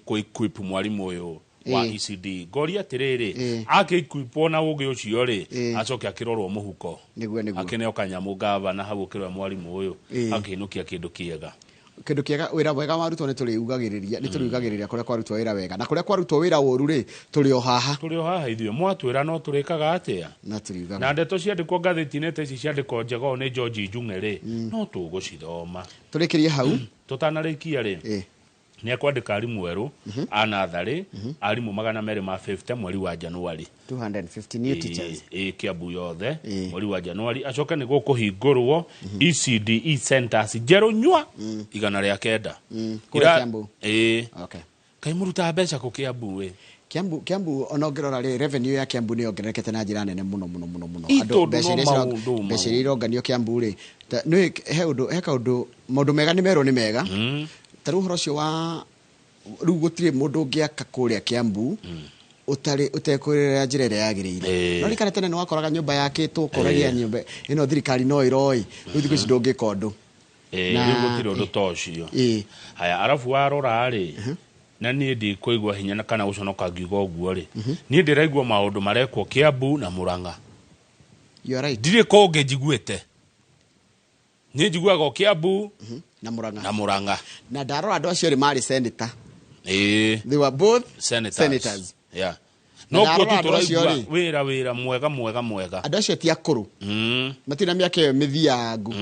kũ-equip mwarimũ ũyũ wa ECD. Ngoria atĩrĩrĩ, akĩ-equipwo na ũgĩ ũcio rĩ, acoke akĩrorwo mũhuko, Nĩguo, nĩguo. Akĩneo kanyamũ gavana hau, ũkĩrora mwarimũ ũyũ akĩinũkia kĩndũ kĩega. Kĩndũ kĩega, wĩra mwega warutwo nĩ tũrĩugagĩrĩria, nĩ tũrĩugagĩrĩria kũrĩa kwarutwo wĩra wega, na kũrĩa kwarutwo wĩra ũru rĩ, tũrĩ o haha. Tũrĩ o haha ithuĩ, mwatwĩra no tũrĩkaga atĩa? Na tũriugaga. Na ndeto ciandĩkwo ngathĩti-inĩ ta ici ciandĩkwo njega ũũ nĩ George Njung'e rĩ, no tũgũcithoma. Tũrĩkĩrie hau. Tũtanarĩkia rĩ, nĩ ekwandĩka arimũ erũ a natharĩ, arimũ 250 mweri wa Januari. 250 new teachers. Ĩ Kiambu yothe mweri wa Januari. Acoke nĩ gũkũhingũrwo ECDE centers njerũ nyua 109. Kũrĩa Kiambu. Ĩ. Okay. Kaĩ mũrutaga mbeca kũ Kiambu ĩ? Kiambu ona ũngĩrora rĩ, revenue ya Kiambu nĩ yongererekete na njĩra nene mũno mũno mũno mũno. Ĩ, Andũ tondũ mbeca no iria maũndũ mbeca iria ironganio Kiambu rĩ, nĩ he ũndũ, he kaũndũ, maũndũ mega nĩ merwo nĩ mega. Ta rĩu ũhoro ũcio wa rĩu gũtirĩ mũndũ ũngĩaka kũrĩa Kiambu ũtarĩ ũtekwĩrĩra njĩra ĩrĩa yagĩrĩire. No rikara tene nĩ wakoraga nyũmba yakĩtwo, ũkoragia nyũmba ĩno thirikari no ĩroi, rĩu thikũ ici ndũngĩka ũndũ. Rĩu gũtirĩ ũndũ ta ũcio. Haya, arabu warora rĩ, na niĩ ndikũigua hinya na kana gũconoka ngiuga ũguo rĩ, niĩ ndĩraigua maũndũ marekwo Kiambu na Murang'a. You are right. Ndirĩ kũngĩ njiguĩte. Niĩ njiguaga o Kiambu na Murang'a. Na Murang'a. Na ndarora andũ acio erĩ marĩ senator. They were both senators. Senators. Yeah. Na No kuo ndarora tu andũ acio tũraigua rĩ, wĩra wĩra mwega mwega mwega. Andũ acio ti akũrũ. Matirĩ na mĩaka ĩyo mĩthiangu.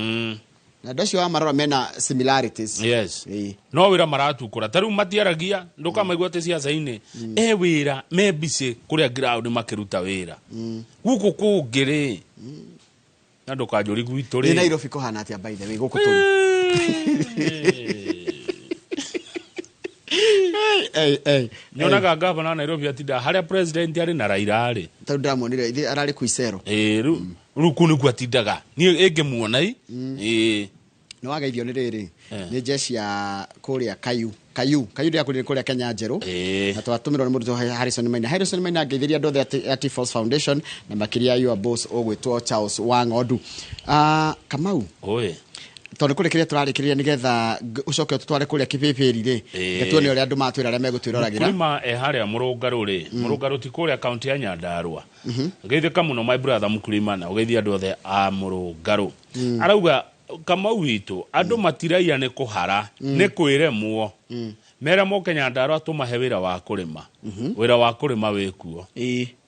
Na andũ acio wamarora mena similarities. Yes. No wĩra maratukũra. Ta rĩu matiaragia, ndũkamaigua atĩ ciaca-inĩ. E wĩra, me busy kũrĩa ground makĩruta wĩra. Gũkũ kũngĩ rĩ, na ndũkanjũri gwitũ rĩ. Nĩ Nairobi kũhana atĩa by the way gũkũ tũrĩ? Nyonaga gavana wa Nairobi atinda harĩa president arĩ na Raila rĩ. Tondũ ndĩramuonire ithe ararĩ Kuisero. Rĩu kũu nĩkuo atindaga. Niĩ ĩngĩmuona i. Nĩ wageithio nĩ rĩrĩ. Nĩ jeshi ya kũrĩa Kayu. Kayu, Kayu ndĩrakwĩrire kũrĩa Kenya Njerũ. Na twatũmĩrwo nĩ mũndũ Harrison Maina. Harrison Maina ngeithĩria andũ othe a T-Force Foundation na makĩria your boss ũgwĩtwo Charles Wang'ondu. Kamau. Oi. Tondũ kũrĩ kĩrĩa tũrarĩkĩrĩria nĩgetha ũcoke ũtũtware kũrĩa kĩbĩbĩri rĩ. Reke tuone ũrĩa andũ matwĩra arĩa megũtwĩroragĩra. Mũkulima e harĩa Mũrũngarũ rĩ. Mũrũngarũ ti kũrĩa kaunti ya Nyandarua. Geithĩka mũno my brother Mũkulima na ũgeithie andũ othe a Mũrũngarũ. Arauga Kamau witũ andũ matiraiya nĩ kũhara, nĩ kwĩremwo. Mera moke Nyandarua tũmahe wĩra wa kũrĩma. Wĩra wa kũrĩma wĩkuo.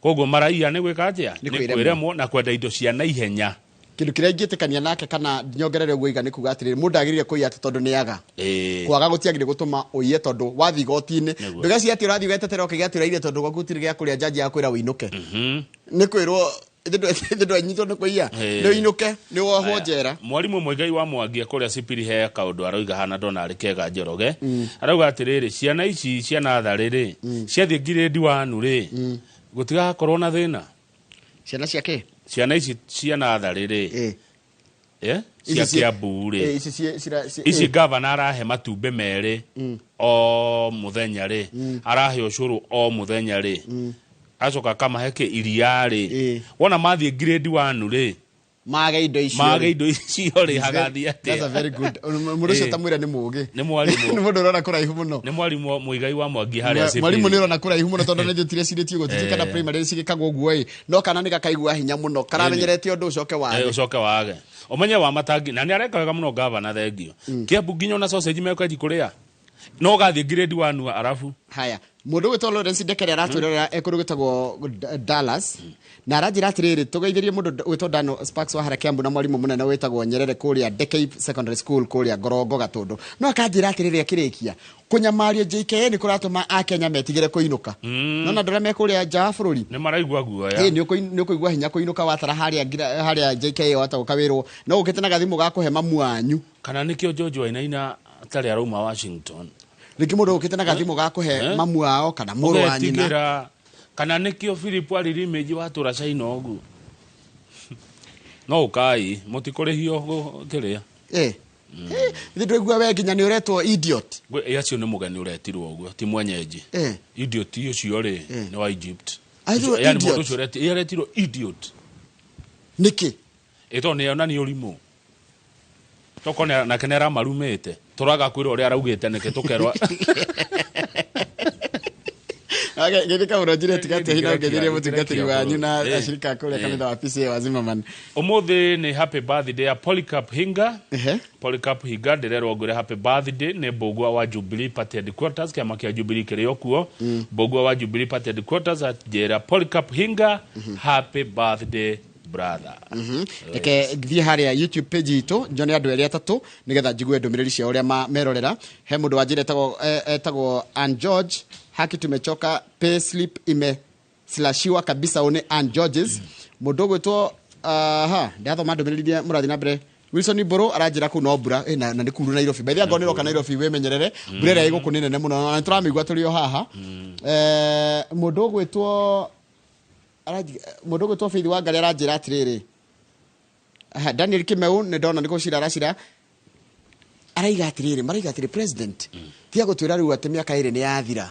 Koguo maraiya nĩ gwĩka atĩa? Nĩ Nĩ kwĩremwo. kwĩremwo na kwenda indo cia naihenya. Kĩndũ kĩrĩa ingĩtĩkania nake kana nyongerere ũguo iga nĩ kuga atĩrĩrĩ, mũndũ agĩrĩire kũiya atĩ tondũ nĩ aga. Kwaga gũtiagĩrĩire gũtũma ũiye tondũ wathiĩ igoti-inĩ. Ndũgecirie atĩ ũrathiĩ ũgetetera ũkĩgĩa atĩ ũraire tondũ gwaku gũtirĩ gĩa kũrĩa njanji ya kwĩra ũinũke. Nĩ kwĩrwo ithe ndwanyitwo nĩ kũiya. Nĩ ũinũke, nĩ wohwo njera. Mwarimũ Muigai wa Mwangi kũrĩa Sipiri he kaũndũ aroiga hana ndona arĩ kega Njoroge. Arauga atĩrĩrĩ, ciana ici cia natharĩ rĩ, ciathiĩ grade 1 rĩ, gũtigakorwo na thĩna. Ciana cia kĩ? Ciana ici cia natharĩ rĩ. Cia Kiambu rĩ. Ici Ici gavana arahe matumbĩ merĩ o mũthenya rĩ. Arahe ũcũrũ o mũthenya rĩ. Acoka akamahe kĩ iria rĩ. Wona mathiĩ grade 1 rĩ. Mage indo icio. Mage indo icio rĩ, hagathiĩ atĩa? That's a very good. Mũndũ ũcio tamwĩra nĩ mũũgĩ. Nĩ mwarimũ. Nĩ mũndũ ũrona kũraihu mũno. Nĩ mwarimũ Muigai wa Mwangi harĩa Sipiri. Mwarimũ nĩ ũrona kũraihu mũno tondũ nĩ njũtire cirĩtie gũtuĩka kana primary cigĩkagwo ũguo ĩ. No kana nĩ gakaigua hinya mũno. Karamenyerete ũndũ ũcoke wage. Ũcoke wage. Ũmenye wa matangi na nĩ areka wega mũno gavana thengio. Kiambu nginya ona sausage mekwenji kũrĩa. No ũgathiĩ grade 1 arabu. Haya, mũndũ ũgwĩtwo Lawrence Ndekere aratwĩrorera e kũndũ gwĩtagwo Dallas. Na aranjĩra atĩrĩrĩ, tũgeithĩrie mũndũ ũgwĩtwo Dano Sparks wa harĩa Kiambu na mwarimũ mũnene wĩtagwo Nyerere kũrĩa Ndekei Secondary School kũrĩa Ngorongo Gatũndũ. No akanjĩra atĩrĩrĩ akĩrĩkia, kũnyamario JKA nĩ kũratũma Akenya metigĩre kũinũka. Nona andũ arĩa me kũrĩa nja wa bũrũri. Nĩ maraigua guoya. Nĩ ũkũigua hinya kũinũka watara harĩa JKA wata ũkawĩrwo. No ũkĩte na gathimũ ga kũhe mamu wanyu. Kana nĩkĩo George Wainaina atarĩ arauma Washington. Rĩngĩ mũndũ ũkĩte na gathimũ ga kũhe mamu wao kana mũrũ wa nyina. Ũgetigĩra. Kana nĩkĩo Philip Arĩrĩmĩnji watũra China ũguo. No ũkai, mũtikũrĩhio kĩrĩa. Ithe ndũraigua we nginya nĩ ũretwo idiot. Acio nĩ mũgeni ũretirwo ũguo, ti mwenyeji. Idiot ũcio rĩ, nĩ wa Egypt. Aitwo Yaani mũndũ idiot. ũcio aretirwo idiot. Nĩkĩ? Tondũ nĩ onania ũrimũ. Toko nake nĩ aramarumĩte. Tũraga kwĩrwo ũrĩa araugĩte nĩkĩ tũkerwo. Githĩ kaũndũ njĩre tiga atĩ hina ũngĩthĩrie mũtungatĩri wanyu na ashirika kũrĩa kanitha wa PCA wa Zimmerman. Ũmũthĩ nĩ happy birthday ya Polycarp Hinga. Polycarp Hinga ndĩrerwo ngwĩre happy birthday nĩ mbũgua wa Jubilee Party headquarters, kĩama kĩa Jubilee kĩrĩ o kuo. Mbũgua wa Jubilee Party headquarters anjĩra Polycarp Hinga, happy birthday brother. Reke thiĩ harĩa YouTube page itũ njone andũ erĩ atatũ nĩgetha njigue ndũmĩrĩri ciao ũrĩa merorera. He mũndũ wanjĩra etagwo Ann George, haki tumechoka, pay slip ime slashiwa kabisa one Ann Georges. Mũndũ ũgwĩtwo, aha, ndathoma ndũmĩrĩri iria mũrathiĩ na mbere Wilson Mburu aranjĩra kũu no mbura, na nĩ kuru Nairobi. By the way, angorwo nĩ ũroka Nairobi wĩmenyerere, mbura ĩrĩa ĩ gũkũ nĩ nene mũno na nĩtũramĩigua tũrĩ o haha. Mũndũ ũgwĩtwo mũndũ ũgwĩtwo Faith Wangari aranjĩra atĩrĩrĩ, aha, Daniel Kimeu nĩ ndona nĩ gũcira aracira, araiga atĩrĩrĩ, maraiga atĩrĩ, president tiga gũtwĩra rĩu atĩ mĩaka 2 nĩ yathira,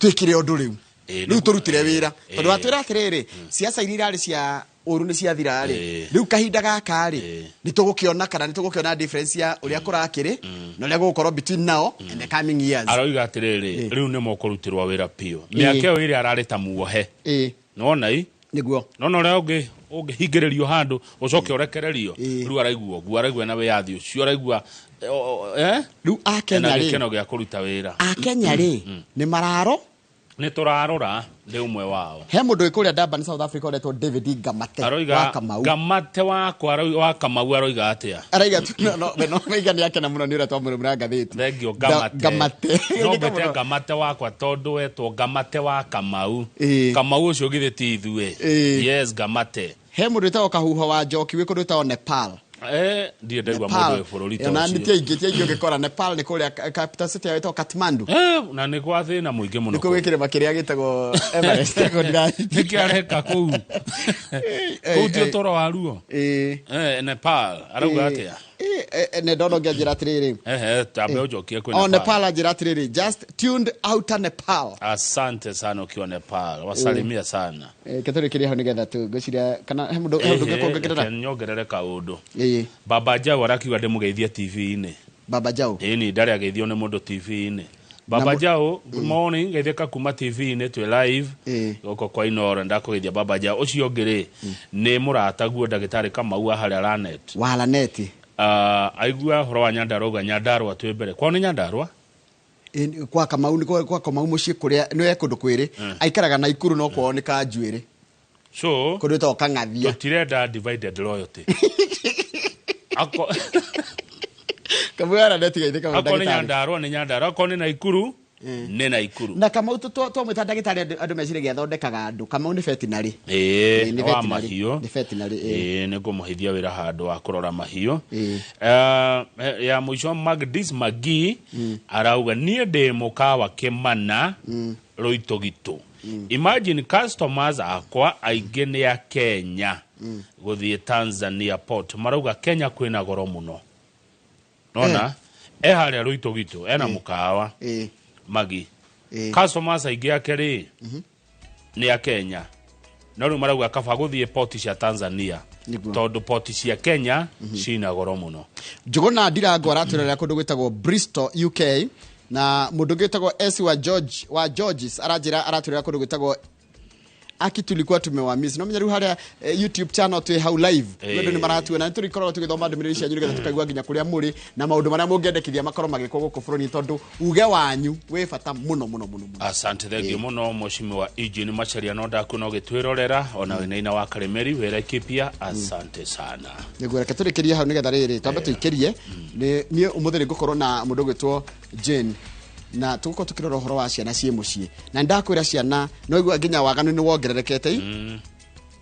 twĩkire ũndũ rĩu, rĩu tũrutire wĩra, tondũ watwĩra atĩrĩrĩ, siasa iria irarĩ cia ũru nĩ ciathira rĩ, rĩu kahinda gaka rĩ, nĩ tũgũkĩona kana nĩ tũgũkĩona difference ya ũrĩa kũrakĩrĩ na ũrĩa gũgũkorwo between now and the coming years. Aroiga atĩrĩrĩ, rĩu nĩ mũkũrutĩrwo wĩra biũ, mĩaka ĩyo ĩrĩa ararĩ ta muohe. Nĩwona i nĩguo nona ũrĩa ũngĩhingĩrĩrio handũ ũcoke ũrekererio, rĩu araigua ũguo, araigua na wĩyathi ũcio, araigua rĩu Akenya rĩ, gĩkeno gĩa kũruta wĩra. Akenya rĩ, nĩ mararo nĩ tũrarora nĩ ũmwe wao. He mũndũ wĩ kũrĩa Durban, South Africa, ũretwo David Gamate wa Kamau. Gamate wakwa wa Kamau aroiga atĩa? Araiga tu no no maiga nĩ akena mũno nĩ ũrĩa twamũrũmĩra ngathĩti. Thengio Gamate. Gamate. No ngwĩte Gamate wakwa tondũ wetwo Gamate wa Kamau. Kamau ũcio githĩ ti ithuĩ. Yes, Gamate. He mũndũ wĩtagwo Kahuho wa Njoki wĩ kũndũ wĩtagwo Nepal. Ndirĩ ndaigua mũndũ wĩ bũrũri ta ũcio. Ti aingĩ, ti aingĩ ũngĩkora Nepal nĩ kũrĩa capital city yao ĩtagwo Kathmandu. Na nĩ gwa thĩna mũingĩ mũno. Nĩ kũu gwĩ kĩrĩma kĩrĩa gĩtagwo Everest. Nĩkĩ areka kũu? Kũu ti ũtũro wa ruo. Nepal arauga atĩa? Nĩ ndona ũngĩ anjĩra atĩrĩrĩ. Tambe ũnjokie kwĩ Nepal. Nepal anjĩra atĩrĩrĩ, just tuned out Nepal. Asante sana ukiwa Nepal. Wasalimia sana. Ke tũrĩkĩrie hau nĩgetha tu ngwĩciria kana he mũndũ ũngĩkuongerera. Nyongerere kaũndũ. Baba Jau arakiuga ndĩmũgeithie TV-inĩ. Baba Jau. Ĩni ndarĩ ageithio nĩ mũndũ TV-inĩ. Baba Jau, good morning, geithĩka kuma TV-inĩ twĩ live gũkũ kwa Inoro, ndakũgeithia Baba Jau. Ũcio ũngĩ rĩ, nĩ mũrataguo ndagĩtarĩ Kamau wa harĩa Lanet. Wa Lanet. Aigua ũhoro wa Nyandarua auga Nyandarua twĩ mbere. Kwao nĩ Nyandarua? Kwa Kamau, kwa Kamau mũciĩ kũrĩa nĩ kũndũ kwĩrĩ, aikaraga Naikuru no kwao nĩ Kanjuĩrĩ. So kũndũ gwĩtagwo Kang'athia. Tũtirenda divided loyalty. Kamau wa Lanet geithĩka mũno Akorwo nĩ ndagĩtarĩ. Nyandarua nĩ Nyandarua, akorwo nĩ Naikuru nĩ Naikuru. Na Kamau twamwĩta ndagĩtarĩ andũ meciragia athondekaga andũ. Kamau nĩ veterinary. Nĩ wa mahiũ. Nĩ veterinary. Nĩ ngũmũheithia wĩra handũ wa kũrora mahiũ. Ya mũico Magdis Magi arauga niĩ ndĩ mũkawa Kĩmana Rũitũgitũ. Imagine customers akwa aingĩ nĩ a Kenya gũthiĩ Tanzania port, marauga Kenya kwĩna goro mũno. Nona harĩa Rũitũgitũ ena mũkawa Magi. Customers aingĩ ake rĩ nĩ a Kenya, no rĩu marauga kaba gũthiĩ port cia Tanzania tondũ port cia Kenya cina goro mũno. Njũgũna Ndirango aratwĩrorera kũndũ gwĩtagwo Bristol, UK, na mũndũ ũngĩ wĩtagwo S wa George wa Georges aranjĩra aratwĩrorera kũndũ gwĩtagwo Aki tulikuwa tumewamiss. No menya rĩu harĩa YouTube channel twĩ hau live. Andũ nĩ maratuona, nĩ tũrĩkoragwo tũgĩthoma ndũmĩrĩri cianyu nĩgetha tũkaigua nginya kũrĩa mũrĩ na maũndũ marĩa mũngĩendekithia makorwo magĩkwo gũkũ bũrũri-inĩ tondũ uge wanyu wĩ bata mũno mũno mũno mũno. Asante, thank you mũno mheshimiwa Eugene Macharia, no ndakuona ũgĩtwĩrorera ona wĩna wa Karemeri wĩ Laikipia, asante sana. Nĩguo reke tũrĩkĩrie hau nĩgetha rĩrĩ twambe tũikĩrie. Niĩ ũmũthĩ nĩ ngũkorwo na mũndũ ũgwĩtwo Jane na tũgũkorwo tũkĩrora ũhoro wa ciana ciĩ mũciĩ, na nĩndakwĩra ciana no igua nginya waganu nĩ wongererekete,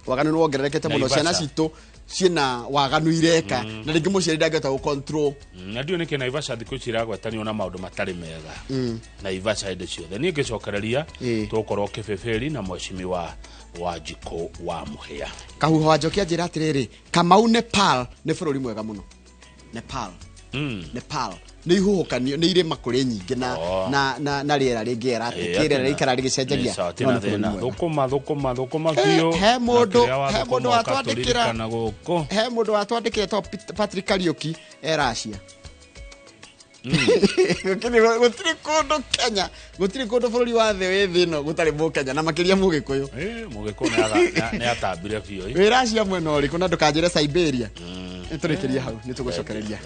waganu nĩ wongererekete mũno, ciana citũ ciĩna waganu ireka na rĩngĩ mũciari ndangĩhota gũ control. Na ndiũĩ nĩkĩ Naivasha thikũ ici iragwetanio na maũndũ matarĩ mega. Naivasha hĩndĩ ciothe. Niĩ ngĩcokereria tũgũkorwo kĩbĩbĩri na mheshimiwa Wanjikũ wa Mũhĩa. Kahuho wa Njoki anjĩra atĩrĩrĩ, Kamau Nepal nĩ bũrũri mwega mũno. Nepal. Nepal nĩ ihuhũkanio, nĩ irĩma kũrĩ nyingĩ na na na na rĩera rĩngĩ rĩera rĩikara rĩgĩcenjagia. No nĩ bũrũri mwega. Thũkũma thũkũma thũkũma biũ. He mũndũ watwandĩkĩra, he mũndũ watwandĩkĩra to Patrick Kariuki e Russia. Gũtirĩ kũndũ Kenya, gũtirĩ kũndũ bũrũri wa thĩ wĩ thĩ ĩno gũtarĩ mũkenya na makĩria mũgĩkũyũ. Mũgĩkũyũ nĩ atambire biũ. Wĩ Russia mwena ũrĩkũ na ndũkanjĩre Siberia. Nĩ tũrĩkĩrie hau, nĩ tũgũcokereria.